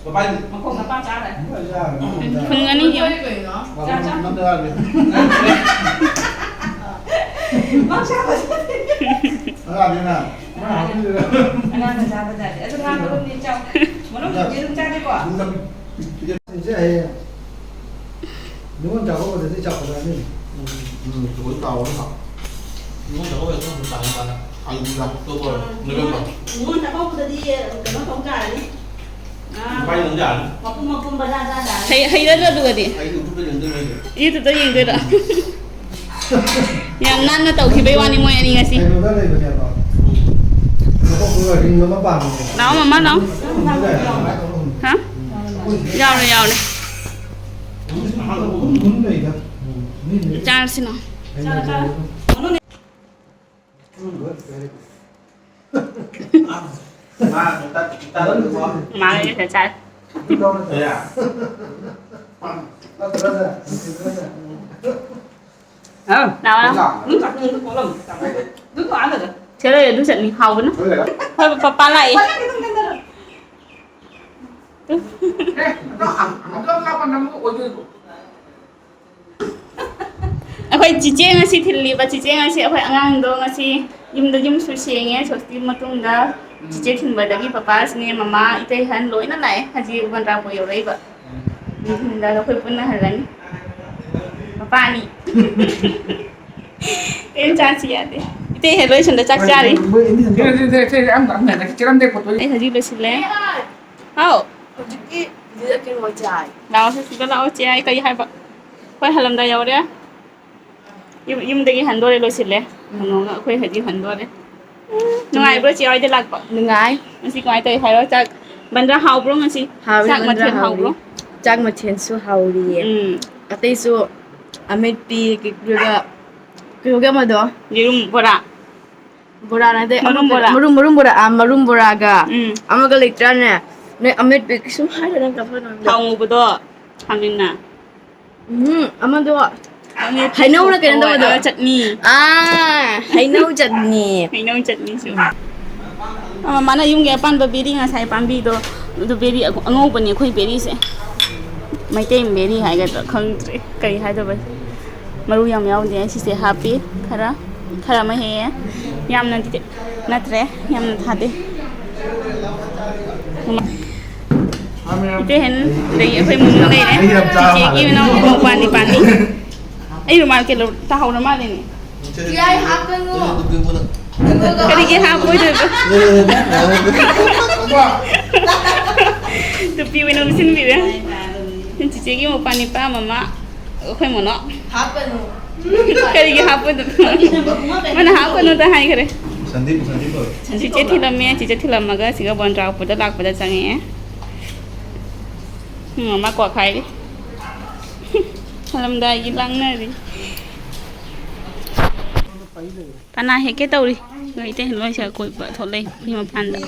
ꯃꯄꯥꯅꯤ꯫ ꯃꯈꯣꯡ ꯃꯄꯥ ꯆꯥꯔꯦ꯫ ꯃꯄꯥ ꯆꯥꯔꯦ, ꯃꯄꯥ ꯆꯥꯔꯦ꯫ ꯐꯨꯟꯒꯅꯤ ꯌꯦꯡꯉꯣ꯫ ꯃꯄꯥ ꯆꯥ, ꯆꯥ꯫ ꯃꯄꯥ ꯆꯥꯔꯦ꯫ ꯃꯥ ꯆꯥꯕ ꯆꯥꯗꯦ꯫ ꯑꯉꯥꯡꯅꯤꯅ꯫ ꯑꯉꯥꯡꯅ ꯆꯥꯕ ꯆꯥꯗꯦ꯫ ꯑꯗꯨ ꯉꯥ ꯃꯔꯨꯝꯗꯤ ꯆꯥꯎ꯫ ꯃꯔꯨꯝ ꯌꯦꯔꯨꯝ ꯆꯥꯗꯦꯀꯣ? ꯌꯦꯔꯨꯝ ꯆꯥꯕꯤ-, ꯄꯤꯖ-, ꯄꯤꯖ ꯍꯌꯦꯡ꯫ ꯅꯤꯉꯣꯜ ꯆꯥꯛꯀꯧꯕꯗꯗꯤ ꯆꯥꯎꯈꯠꯂꯛꯑꯅꯤ꯫ ꯎꯝ, ꯎꯝ, ꯂꯣꯏ ꯀꯥꯎꯔꯦ ꯍꯥ꯫ ꯅꯤꯉꯣꯜ ꯆꯥꯛꯀꯧꯕꯗ ꯑꯗꯨꯝ ꯇꯥꯡꯉ ꯃꯥꯜꯂꯦ꯫ October, November. ꯅꯤꯉꯣꯜ ꯆꯥꯛꯀꯧꯕꯗꯗꯤ ꯀꯩꯅꯣ ꯇꯧ ꯇꯥꯔꯅꯤ꯫ ꯉꯥ ꯏꯝꯐꯥꯜ ꯌꯣꯟ ꯌꯥꯔꯅꯤ꯫ ꯃꯄꯨꯝ ꯃꯄꯨꯝ ꯕꯖꯥꯔ ꯆꯥ ꯇꯥꯔꯅꯤ꯫ ꯍꯩ-, ꯍꯩꯅꯗ꯭ꯔꯣ ꯑꯗꯨꯒꯗꯤ? ꯑꯩ YouTube ꯌꯦꯡꯗꯣꯏꯅꯦ ꯑꯩꯁꯦ꯫ YouTube ꯌꯦꯡꯗꯣꯏꯔꯣ? ꯌꯥꯝ ꯅꯥꯟꯅ ꯇꯧꯈꯤꯕꯩ ꯋꯥꯅꯤ ꯃꯣꯏ ꯑꯅꯤ ꯉꯁꯤ꯫ ꯀꯩꯅꯣꯗ ꯂꯩꯕꯅꯦꯕ꯫ ꯃꯀꯣꯛꯇꯨꯒ ring ꯑꯃ ꯄꯥꯟꯕꯅꯦꯕ꯫ ꯂꯥꯛꯑꯣ, ꯃꯃꯥ, ꯂꯥꯛꯑꯣ꯫ ꯍꯥ? ꯌꯥꯎꯔꯦ, ꯌꯥꯎꯔꯦ꯫ ꯍꯨꯟ, ꯍꯨꯟ ꯂꯩꯗ꯫ ꯆꯥꯔꯁꯤꯅꯣ꯫ ꯃꯥꯒꯤ ꯉꯁꯥꯏ ꯆꯥꯏ꯫ ꯂꯥꯛꯑꯣ, ꯂꯥꯛꯑꯣ꯫ ꯁꯤꯗ ꯂꯩꯔꯦ, ꯑꯗꯨ ꯆꯠꯅꯤ ꯍꯥꯎꯕꯅ꯫ ꯍꯣꯏ, ꯄꯄꯥ ꯂꯥꯛꯑꯦ꯫ ꯑꯩꯈꯣꯏ ꯆꯤꯆꯦ ꯉꯁꯤ ꯊꯤꯜꯂꯤꯕ, ꯆꯤꯆꯦ ꯉꯁꯤ ꯑꯩꯈꯣꯏ ꯑꯉꯥꯡꯗꯣ ꯉꯁꯤ ꯌꯨꯝꯗ, ꯌꯨꯝꯁꯨ ꯁꯦꯡꯉꯦ ꯁꯣꯁꯇꯤ ꯃꯇꯨꯡꯗ꯫ ꯆꯤꯆꯦ ꯊꯤꯟꯕꯗꯒꯤ ꯄꯄꯥꯁꯤꯅꯦ, ꯃꯃꯥ, ꯏꯇꯩ, ꯑꯍꯟ ꯂꯣꯏꯅ ꯂꯥꯛꯑꯦ ꯍꯧꯖꯤꯛ ꯕꯟꯗ꯭ꯔꯥꯄꯨꯔ ꯌꯧꯔꯛꯏꯕ꯫ ꯅꯨꯡꯊꯤꯟꯗ ꯑꯩꯈꯣꯏ ꯄꯨꯟꯅ ꯍꯜꯂꯅꯤ꯫ ꯄꯄꯥꯅꯤ꯫ ꯀꯩꯝ ꯆꯥꯁꯤ ꯌꯥꯗꯦ꯫ ꯏꯇꯩ ꯍꯦ ꯂꯣꯏꯁꯟꯗ ꯆꯥꯛ ꯆꯥꯔꯤ꯫ ꯃꯣꯏ ꯑꯅꯤ ꯍꯟꯗꯛ ꯁꯦ, ꯁꯦ, ꯁꯦ, ꯁꯦ, ꯑꯝ, ꯑꯝ, ꯉꯥꯏꯈꯣ, ꯆꯦꯔꯝꯗꯦ ꯈꯣꯠꯇꯣ꯫ ꯑꯩ ꯍꯧꯖꯤꯛ ꯂꯣꯏꯁꯤꯜꯂꯦ꯫ ꯍꯥꯎ꯫ ꯍꯧꯖꯤꯛꯀꯤ ꯁꯤꯗ ꯀꯩꯅꯣ ꯆꯥꯏ꯫ ꯂꯥꯛꯑꯣ, ꯁꯤꯗ ꯂꯥꯛꯑꯣ, ꯆꯦ꯫ ꯑꯩ ꯀꯔꯤ ꯍꯥꯏꯕ? ꯑꯩꯈꯣꯏ ꯍꯜꯂꯝꯗꯥꯏ ꯌꯧꯔꯦ꯫ ꯌꯨꯝ, ꯌꯨꯝꯗꯒꯤ ꯍꯟꯗꯣꯔꯦ, ꯂꯣꯏꯁꯤꯜꯂꯦ꯫ ꯎꯝ꯫ ꯀꯩꯅꯣꯒ ꯑꯩꯈꯣꯏ ꯍꯧꯖꯤꯛ ꯍꯟꯗꯣꯔꯦ꯫ ꯎꯝ, ꯅꯨꯡꯉꯥꯏꯕ꯭ꯔꯣ ꯆꯦ ꯍꯣꯏꯗ ꯂꯥꯛꯄ? ꯅꯨꯡꯉꯥꯏ꯫ ꯉꯁꯤ ꯀꯃꯥꯏꯅ ꯇꯧꯋꯤ ꯍꯥꯏꯔꯣ? ꯆꯥꯛ, ꯕꯟꯗ꯭ꯔꯥ ꯍꯥꯎꯕ꯭ꯔꯣ ꯉꯁꯤ? ꯍꯥꯎꯔꯤ, ꯆꯥꯛ ꯕꯟꯗ꯭ꯔꯥ ꯃꯊꯦꯜ ꯍꯥꯎꯔꯤ꯫ ꯍꯥꯎꯕ꯭ꯔꯣ? ꯆꯥꯛ ꯃꯊꯦꯜꯁꯨ ꯍꯥꯎꯔꯤꯌꯦ꯫ ꯎꯝ꯫ ꯑꯇꯩꯁꯨ ꯑꯃꯦꯠꯄꯤ, ꯀꯩꯅꯣꯒ, ꯀꯩꯅꯣꯒꯤ ꯑꯃꯗꯣ꯫ ꯌꯦꯔꯨꯝ ꯕꯣꯔꯥ꯫ ꯕꯣꯔꯥ ꯅꯠꯇꯦ, ꯃꯔꯨꯝ ꯑꯃ ꯀꯩꯅꯣ, ꯕꯣꯔꯥ꯫ ꯃꯔꯨꯝ, ꯃꯔꯨꯝ ꯕꯣꯔꯥ, ꯑꯥ, ꯃꯔꯨꯝ ꯕꯣꯔꯥꯒ ꯎꯝ꯫ ꯑꯃꯒ ꯂꯩꯇ꯭ꯔꯥꯅꯦ? ꯅꯣꯏ ꯑꯃꯦꯠꯄꯤ ꯀꯩꯁꯨꯝ ꯍꯥꯏꯗꯦ ꯅꯪ ꯀꯥꯞꯊꯣꯛꯑ ꯅꯪꯗꯣ꯫ ꯊꯥꯎ ꯉꯧꯕꯗꯣ ꯊꯥꯡꯖꯤꯡꯅ꯫ ꯎꯝ, ꯑꯃꯗꯣ ꯑꯃꯦꯠꯄꯤ ꯍꯩꯅꯧꯅ ꯀꯩꯅꯣ ꯍꯋꯥꯏ, ꯇꯧꯕꯗꯣ꯫ ꯑꯥ, ꯆꯠꯅꯤ꯫ ꯑꯥ, ꯍꯩꯅꯧ ꯆꯠꯅꯤ꯫ ꯍꯩꯅꯧ ꯆꯠꯅꯤꯁꯨ꯫ ꯑꯥ, ꯃꯥꯅ ꯌꯨꯝꯒꯤ ꯑꯄꯥꯟꯕ ꯕꯦꯔꯤ ꯉꯁꯥꯏ ꯄꯥꯝꯕꯤꯗꯣ, ꯑꯗꯨ ꯕꯦꯔꯤ ꯑꯉꯧꯕꯅꯦ ꯑꯩꯈꯣꯏ ꯕꯦꯔꯤꯁꯦ꯫ ꯃꯩꯇꯩ ꯕꯦꯔꯤ ꯍꯥꯏꯒꯗ꯭ꯔꯥ ꯈꯪꯗ꯭ꯔꯦ ꯀꯔꯤ ꯍꯥꯏꯗꯧꯕ꯫ ꯃꯔꯨ ꯌꯥꯝ ꯌꯥꯎꯗꯦ꯫ ꯁꯤꯁꯦ ꯍꯥꯞꯄꯤ ꯈꯔ, ꯈꯔ ꯑꯃ ꯍꯦꯛꯑꯦ꯫ ꯌꯥꯝꯅꯗꯤ ꯅꯠꯇ꯭ꯔꯦ, ꯌꯥꯝꯅ ꯊꯥꯗꯦ꯫ ꯏꯇꯩ ꯍꯦꯟ, ꯑꯗꯒꯤ ꯑꯩꯈꯣꯏ ꯏꯃꯨꯡ ꯂꯩꯔꯦ꯫ ꯆꯤꯆꯦꯒꯤ ꯃꯅꯥꯎ ꯅꯨꯄꯥ ꯅꯤꯄꯥꯅꯤ꯫ ꯑꯩ ꯔꯨꯃꯥꯜ ꯀꯩꯅꯣ ꯇꯥꯍꯧꯔ ꯃꯥꯜꯂꯦꯅꯦ꯫ ꯌꯥꯏ, ꯍꯥꯞꯀꯅꯨ꯫ ꯀꯔꯤꯒꯤ ꯍꯥꯞꯄꯣꯏꯗꯣꯏꯕ? ꯇꯨꯄꯤ ꯑꯣꯏꯅ ꯎꯞꯁꯤꯟꯕꯤꯔꯦ꯫ ꯆꯤꯆꯦꯒꯤ ꯃꯧꯄꯥ ꯅꯤꯄꯥ ꯃꯃꯥ ꯑꯩꯈꯣꯏ ꯃꯣꯅꯣ꯫ ꯍꯥꯞꯀꯅꯨ꯫ ꯀꯔꯤꯒꯤ ꯍꯥꯞꯄꯣꯏꯗꯣꯏꯅꯣ? ꯃꯥꯅ ꯍꯥꯞꯀꯅꯨꯗ ꯍꯥꯏꯈ꯭ꯔꯦ꯫ ꯁꯟꯗꯤꯞ, ꯁꯟꯗꯤꯞ ꯀꯧ꯫ ꯆꯤꯆꯦ ꯊꯤꯜꯂꯝꯃꯦ꯫ ꯆꯤꯆꯦ ꯊꯤꯜꯂꯝꯃꯒ ꯁꯤꯒ ꯕꯣꯟꯗ꯭ꯔꯥ ꯎꯞꯄꯗ ꯂꯥꯛꯄꯗ ꯆꯪꯉꯛꯑꯦ꯫ ꯎꯝ, ꯃꯃꯥ ꯀ꯭ꯋꯥꯛ ꯍꯥꯏꯔꯤ꯫ ꯍꯜꯂꯝꯗꯥꯏꯒꯤ ꯂꯥꯡꯅꯔꯤ꯫ ꯄꯅꯥ ꯍꯦꯛꯀꯦ ꯇꯧꯔꯤ꯫ ꯂꯣꯏ ꯏꯇꯩ ꯂꯣꯏꯁꯦ ꯀꯣꯏꯕ ꯊꯣꯛꯂꯛꯏ ꯁꯤ ꯃꯄꯥꯟꯗ꯫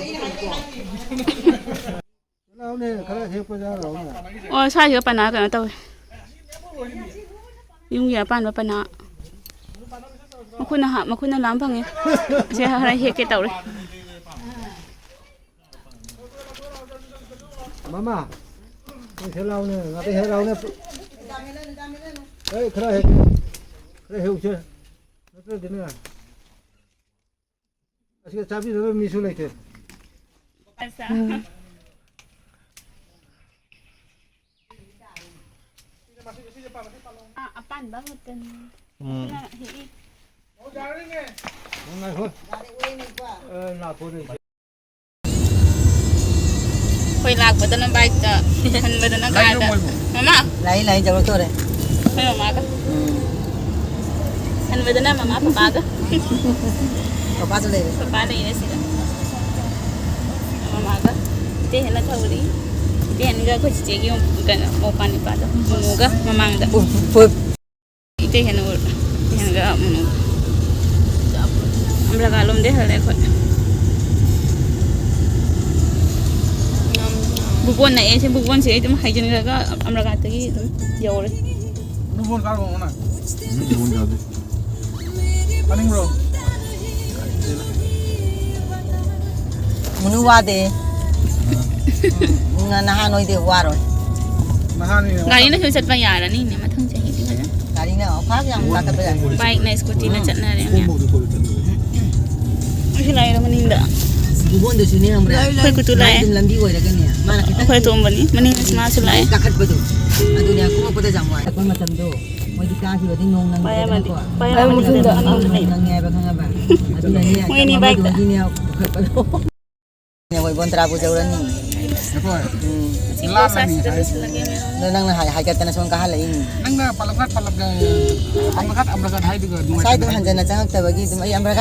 ꯂꯥꯎꯅꯦ, ꯈꯔ ꯍꯦꯛꯄ ꯌꯥꯎꯔꯣ꯫ ꯑꯣ, ꯁ꯭ꯋꯥꯏꯁꯤꯒ ꯄꯅꯥ ꯀꯩꯅꯣ ꯇꯧꯋꯦ꯫ ꯌꯨꯝꯒꯤ ꯑꯄꯥꯟꯕ ꯄꯅꯥ꯫ ꯃꯈꯨꯠꯅ ꯍꯥ-, ꯃꯈꯨꯠꯅ ꯂꯥꯝ ꯐꯪꯉꯦ꯫ ꯁꯦ ꯈꯔ ꯍꯦꯛꯀꯦ ꯇꯧꯔꯤ꯫ ꯃꯃꯥ, ꯅꯪ ꯁꯦ ꯂꯥꯎꯅꯦ, ꯉꯥꯛꯇ ꯍꯦꯛ ꯂꯥꯎꯅꯦ꯫ ꯑꯩ ꯈꯔ ꯍꯦꯛ, ꯈꯔ ꯍꯦꯛꯎꯁꯦ꯫ ꯅꯠꯇ꯭ꯔꯗꯤꯅꯦ꯫ ꯑꯁꯤꯒ ꯆꯥꯕꯤꯅꯕ ꯃꯤꯁꯨ ꯂꯩꯇꯦ꯫ ꯑꯁꯥ꯫ ꯎꯝ꯫ ꯑ-, ꯑꯄꯥꯟꯕ ꯉꯥꯛꯇꯅꯤ꯫ ꯎꯝ꯫ ꯅꯪ ꯍꯦꯛꯏ꯫ ꯉꯥꯏꯈꯣ꯫ ꯑ, ꯂꯥꯛꯈꯣꯅꯦ꯫ ꯑꯩꯈꯣꯏ ꯂꯥꯛꯄꯗꯅ ꯕꯥꯏꯛꯇ, ꯍꯟꯕꯗꯅ ꯀꯥꯔꯗ꯫ ꯃꯃꯥ꯫ ꯂꯥꯛꯏ, ꯂꯥꯛꯏ, ꯌꯧꯔꯛꯇꯣꯔꯦ꯫ ꯑꯩꯈꯣꯏ ꯃꯃꯥꯒ꯫ ꯎꯝ꯫ ꯍꯟꯕꯗꯅ ꯃꯃꯥ ꯄꯄꯥꯒ꯫ ꯄꯄꯥꯁꯨ ꯂꯩꯔꯦ꯫ ꯄꯄꯥ ꯂꯩꯔꯦ ꯁꯤꯗ꯫ ꯃꯃꯥꯒ꯫ ꯏꯇꯩ ꯍꯦꯟꯅ ꯊꯧꯔꯤ꯫ ꯏꯇꯩ ꯍꯦꯟꯒ ꯑꯩꯈꯣꯏ ꯆꯤꯆꯦꯒꯤ ꯀꯩꯅꯣ, ꯃꯧꯄꯥ ꯅꯤꯄꯥꯗꯣ꯫ ꯃꯣꯅꯣꯒ ꯃꯃꯥꯡꯗ꯫ Up, up. ꯏꯇꯩ ꯍꯦꯟꯅ ꯎꯔ-, ꯏꯇꯩ ꯍꯦꯟꯒ ꯑꯃꯨꯛ ꯑꯝꯔꯒꯥ ꯂꯣꯝꯗꯩ ꯍꯜꯂꯦ ꯑꯩꯈꯣꯏ꯫ ꯕꯨꯕꯣꯟ ꯅꯛꯑꯦ꯫ ꯁꯤ ꯕꯨꯕꯣꯟꯁꯦ ꯑꯩ ꯑꯗꯨꯝ ꯍꯥꯏꯖꯤꯟꯈ꯭ꯔꯒ ꯑꯝꯔꯒꯥꯇꯒꯤ ꯑꯗꯨꯝ ꯌꯧꯔꯦ꯫ ꯕꯨꯕꯣꯟ ꯀꯥꯔꯨꯔꯣ ꯅꯪ꯫ ꯕꯨꯕꯣꯟ ꯀꯥꯗꯦ꯫ ꯀꯥꯅꯤꯡꯕ꯭ꯔꯣ? ꯃꯨꯅꯨ ꯋꯥꯗꯦ꯫ ꯎꯝ, ꯅꯍꯥꯟ ꯑꯣꯏꯗꯤ ꯋꯥꯔꯣꯏ꯫ ꯅꯍꯥꯟꯅꯤꯅꯦ꯫ ꯒꯥꯔꯤꯅꯁꯨ ꯆꯠꯄ ꯌꯥꯔꯅꯤꯅꯦ ꯃꯊꯪ ꯆꯍꯤꯗꯤ ꯐꯖꯅ꯫ ꯒꯥꯔꯤꯅ ꯑꯣꯐꯥꯔ ꯌꯥꯝ ꯂꯥꯛꯀꯗꯣꯏꯔꯥ? ꯕꯥꯏꯛꯅ ꯁ꯭ꯀꯨꯇꯤꯅ ꯆꯠꯅꯔꯦ ꯃꯌꯥꯝ꯫ ꯑꯩꯁꯨ ꯂꯥꯛꯏꯔꯣ ꯃꯅꯤꯡꯗ? ꯕꯨꯕꯣꯟꯗꯁꯨꯅꯦ ꯈꯪꯕ꯭ꯔꯥ? ꯑꯩꯈꯣꯏ ꯀꯨꯇꯨ ꯂꯥꯛꯑꯦ꯫ ꯑꯗꯨꯝ ꯂꯝꯕꯤ ꯑꯣꯏꯔꯒꯅꯦ꯫ ꯃꯥꯅ ꯈꯤꯇꯪ ꯑꯩꯈꯣꯏ ꯑꯇꯣꯝꯕꯅꯤ꯫ ꯃꯅꯤꯡꯗꯁꯨ ꯃꯥꯁꯨ ꯂꯥꯛꯑꯦ꯫ ꯀꯥꯈꯠꯄꯗꯣ꯫ ꯑꯗꯨꯅꯦ ꯀꯨꯝꯃꯛꯄꯗ ꯌꯥꯝ ꯋꯥꯏ꯫ ꯑꯩꯈꯣꯏ ꯃꯇꯝꯗꯣ꯫ ꯃꯣꯏꯗꯤ ꯀꯥꯈꯤꯕꯗꯤ ꯅꯣꯡ ꯅꯪꯗꯦꯗꯅꯀꯣ꯫ ꯄꯥꯏꯔꯝꯃꯗꯤ ꯄꯥꯏꯔꯝꯃꯗꯤ ꯅꯣꯡ ꯅꯪꯉꯦꯕ ꯈꯪꯉꯕ꯫ ꯑꯗꯨꯅꯅꯦ ꯃꯣꯏ ꯑꯅꯤ ꯀꯃꯥꯏꯅ bike ꯇ꯫ ꯇꯧꯗꯣꯏꯅꯣ ꯄꯨꯈꯠꯄꯗꯣ꯫ ꯃꯣꯏ ꯕꯣꯟ ꯇꯔꯥ ꯄꯨꯖꯧꯔꯅꯤ꯫ ꯑꯩꯈꯣꯏ ꯎꯝ꯫ ꯂꯥꯜꯂꯅꯤ ꯉꯁꯥꯏ꯫ ꯑꯗꯣ ꯅꯪꯅ ꯍꯥꯏ-, ꯍꯥꯏꯒꯠꯇꯅ ꯁꯣꯝ ꯀꯥꯍꯜꯂꯛꯏꯅꯤ꯫ ꯅꯪꯅ ꯄꯂꯞ ꯈꯥꯠ, ꯄꯂꯞ ꯈꯥꯠ, ꯑꯝꯔ ꯈꯥꯠ, ꯑꯝꯔ ꯈꯥꯠ ꯍꯥꯏꯗꯨꯒ ꯉꯁꯥꯏꯗꯣ ꯅꯨꯡꯉꯥꯏꯇꯦ꯫ ꯍꯟꯖꯟꯅ ꯆꯪꯉꯛꯇꯕꯒꯤ ꯑꯗꯨꯝ ꯑꯩ ꯑꯝꯔ ꯈꯥꯠ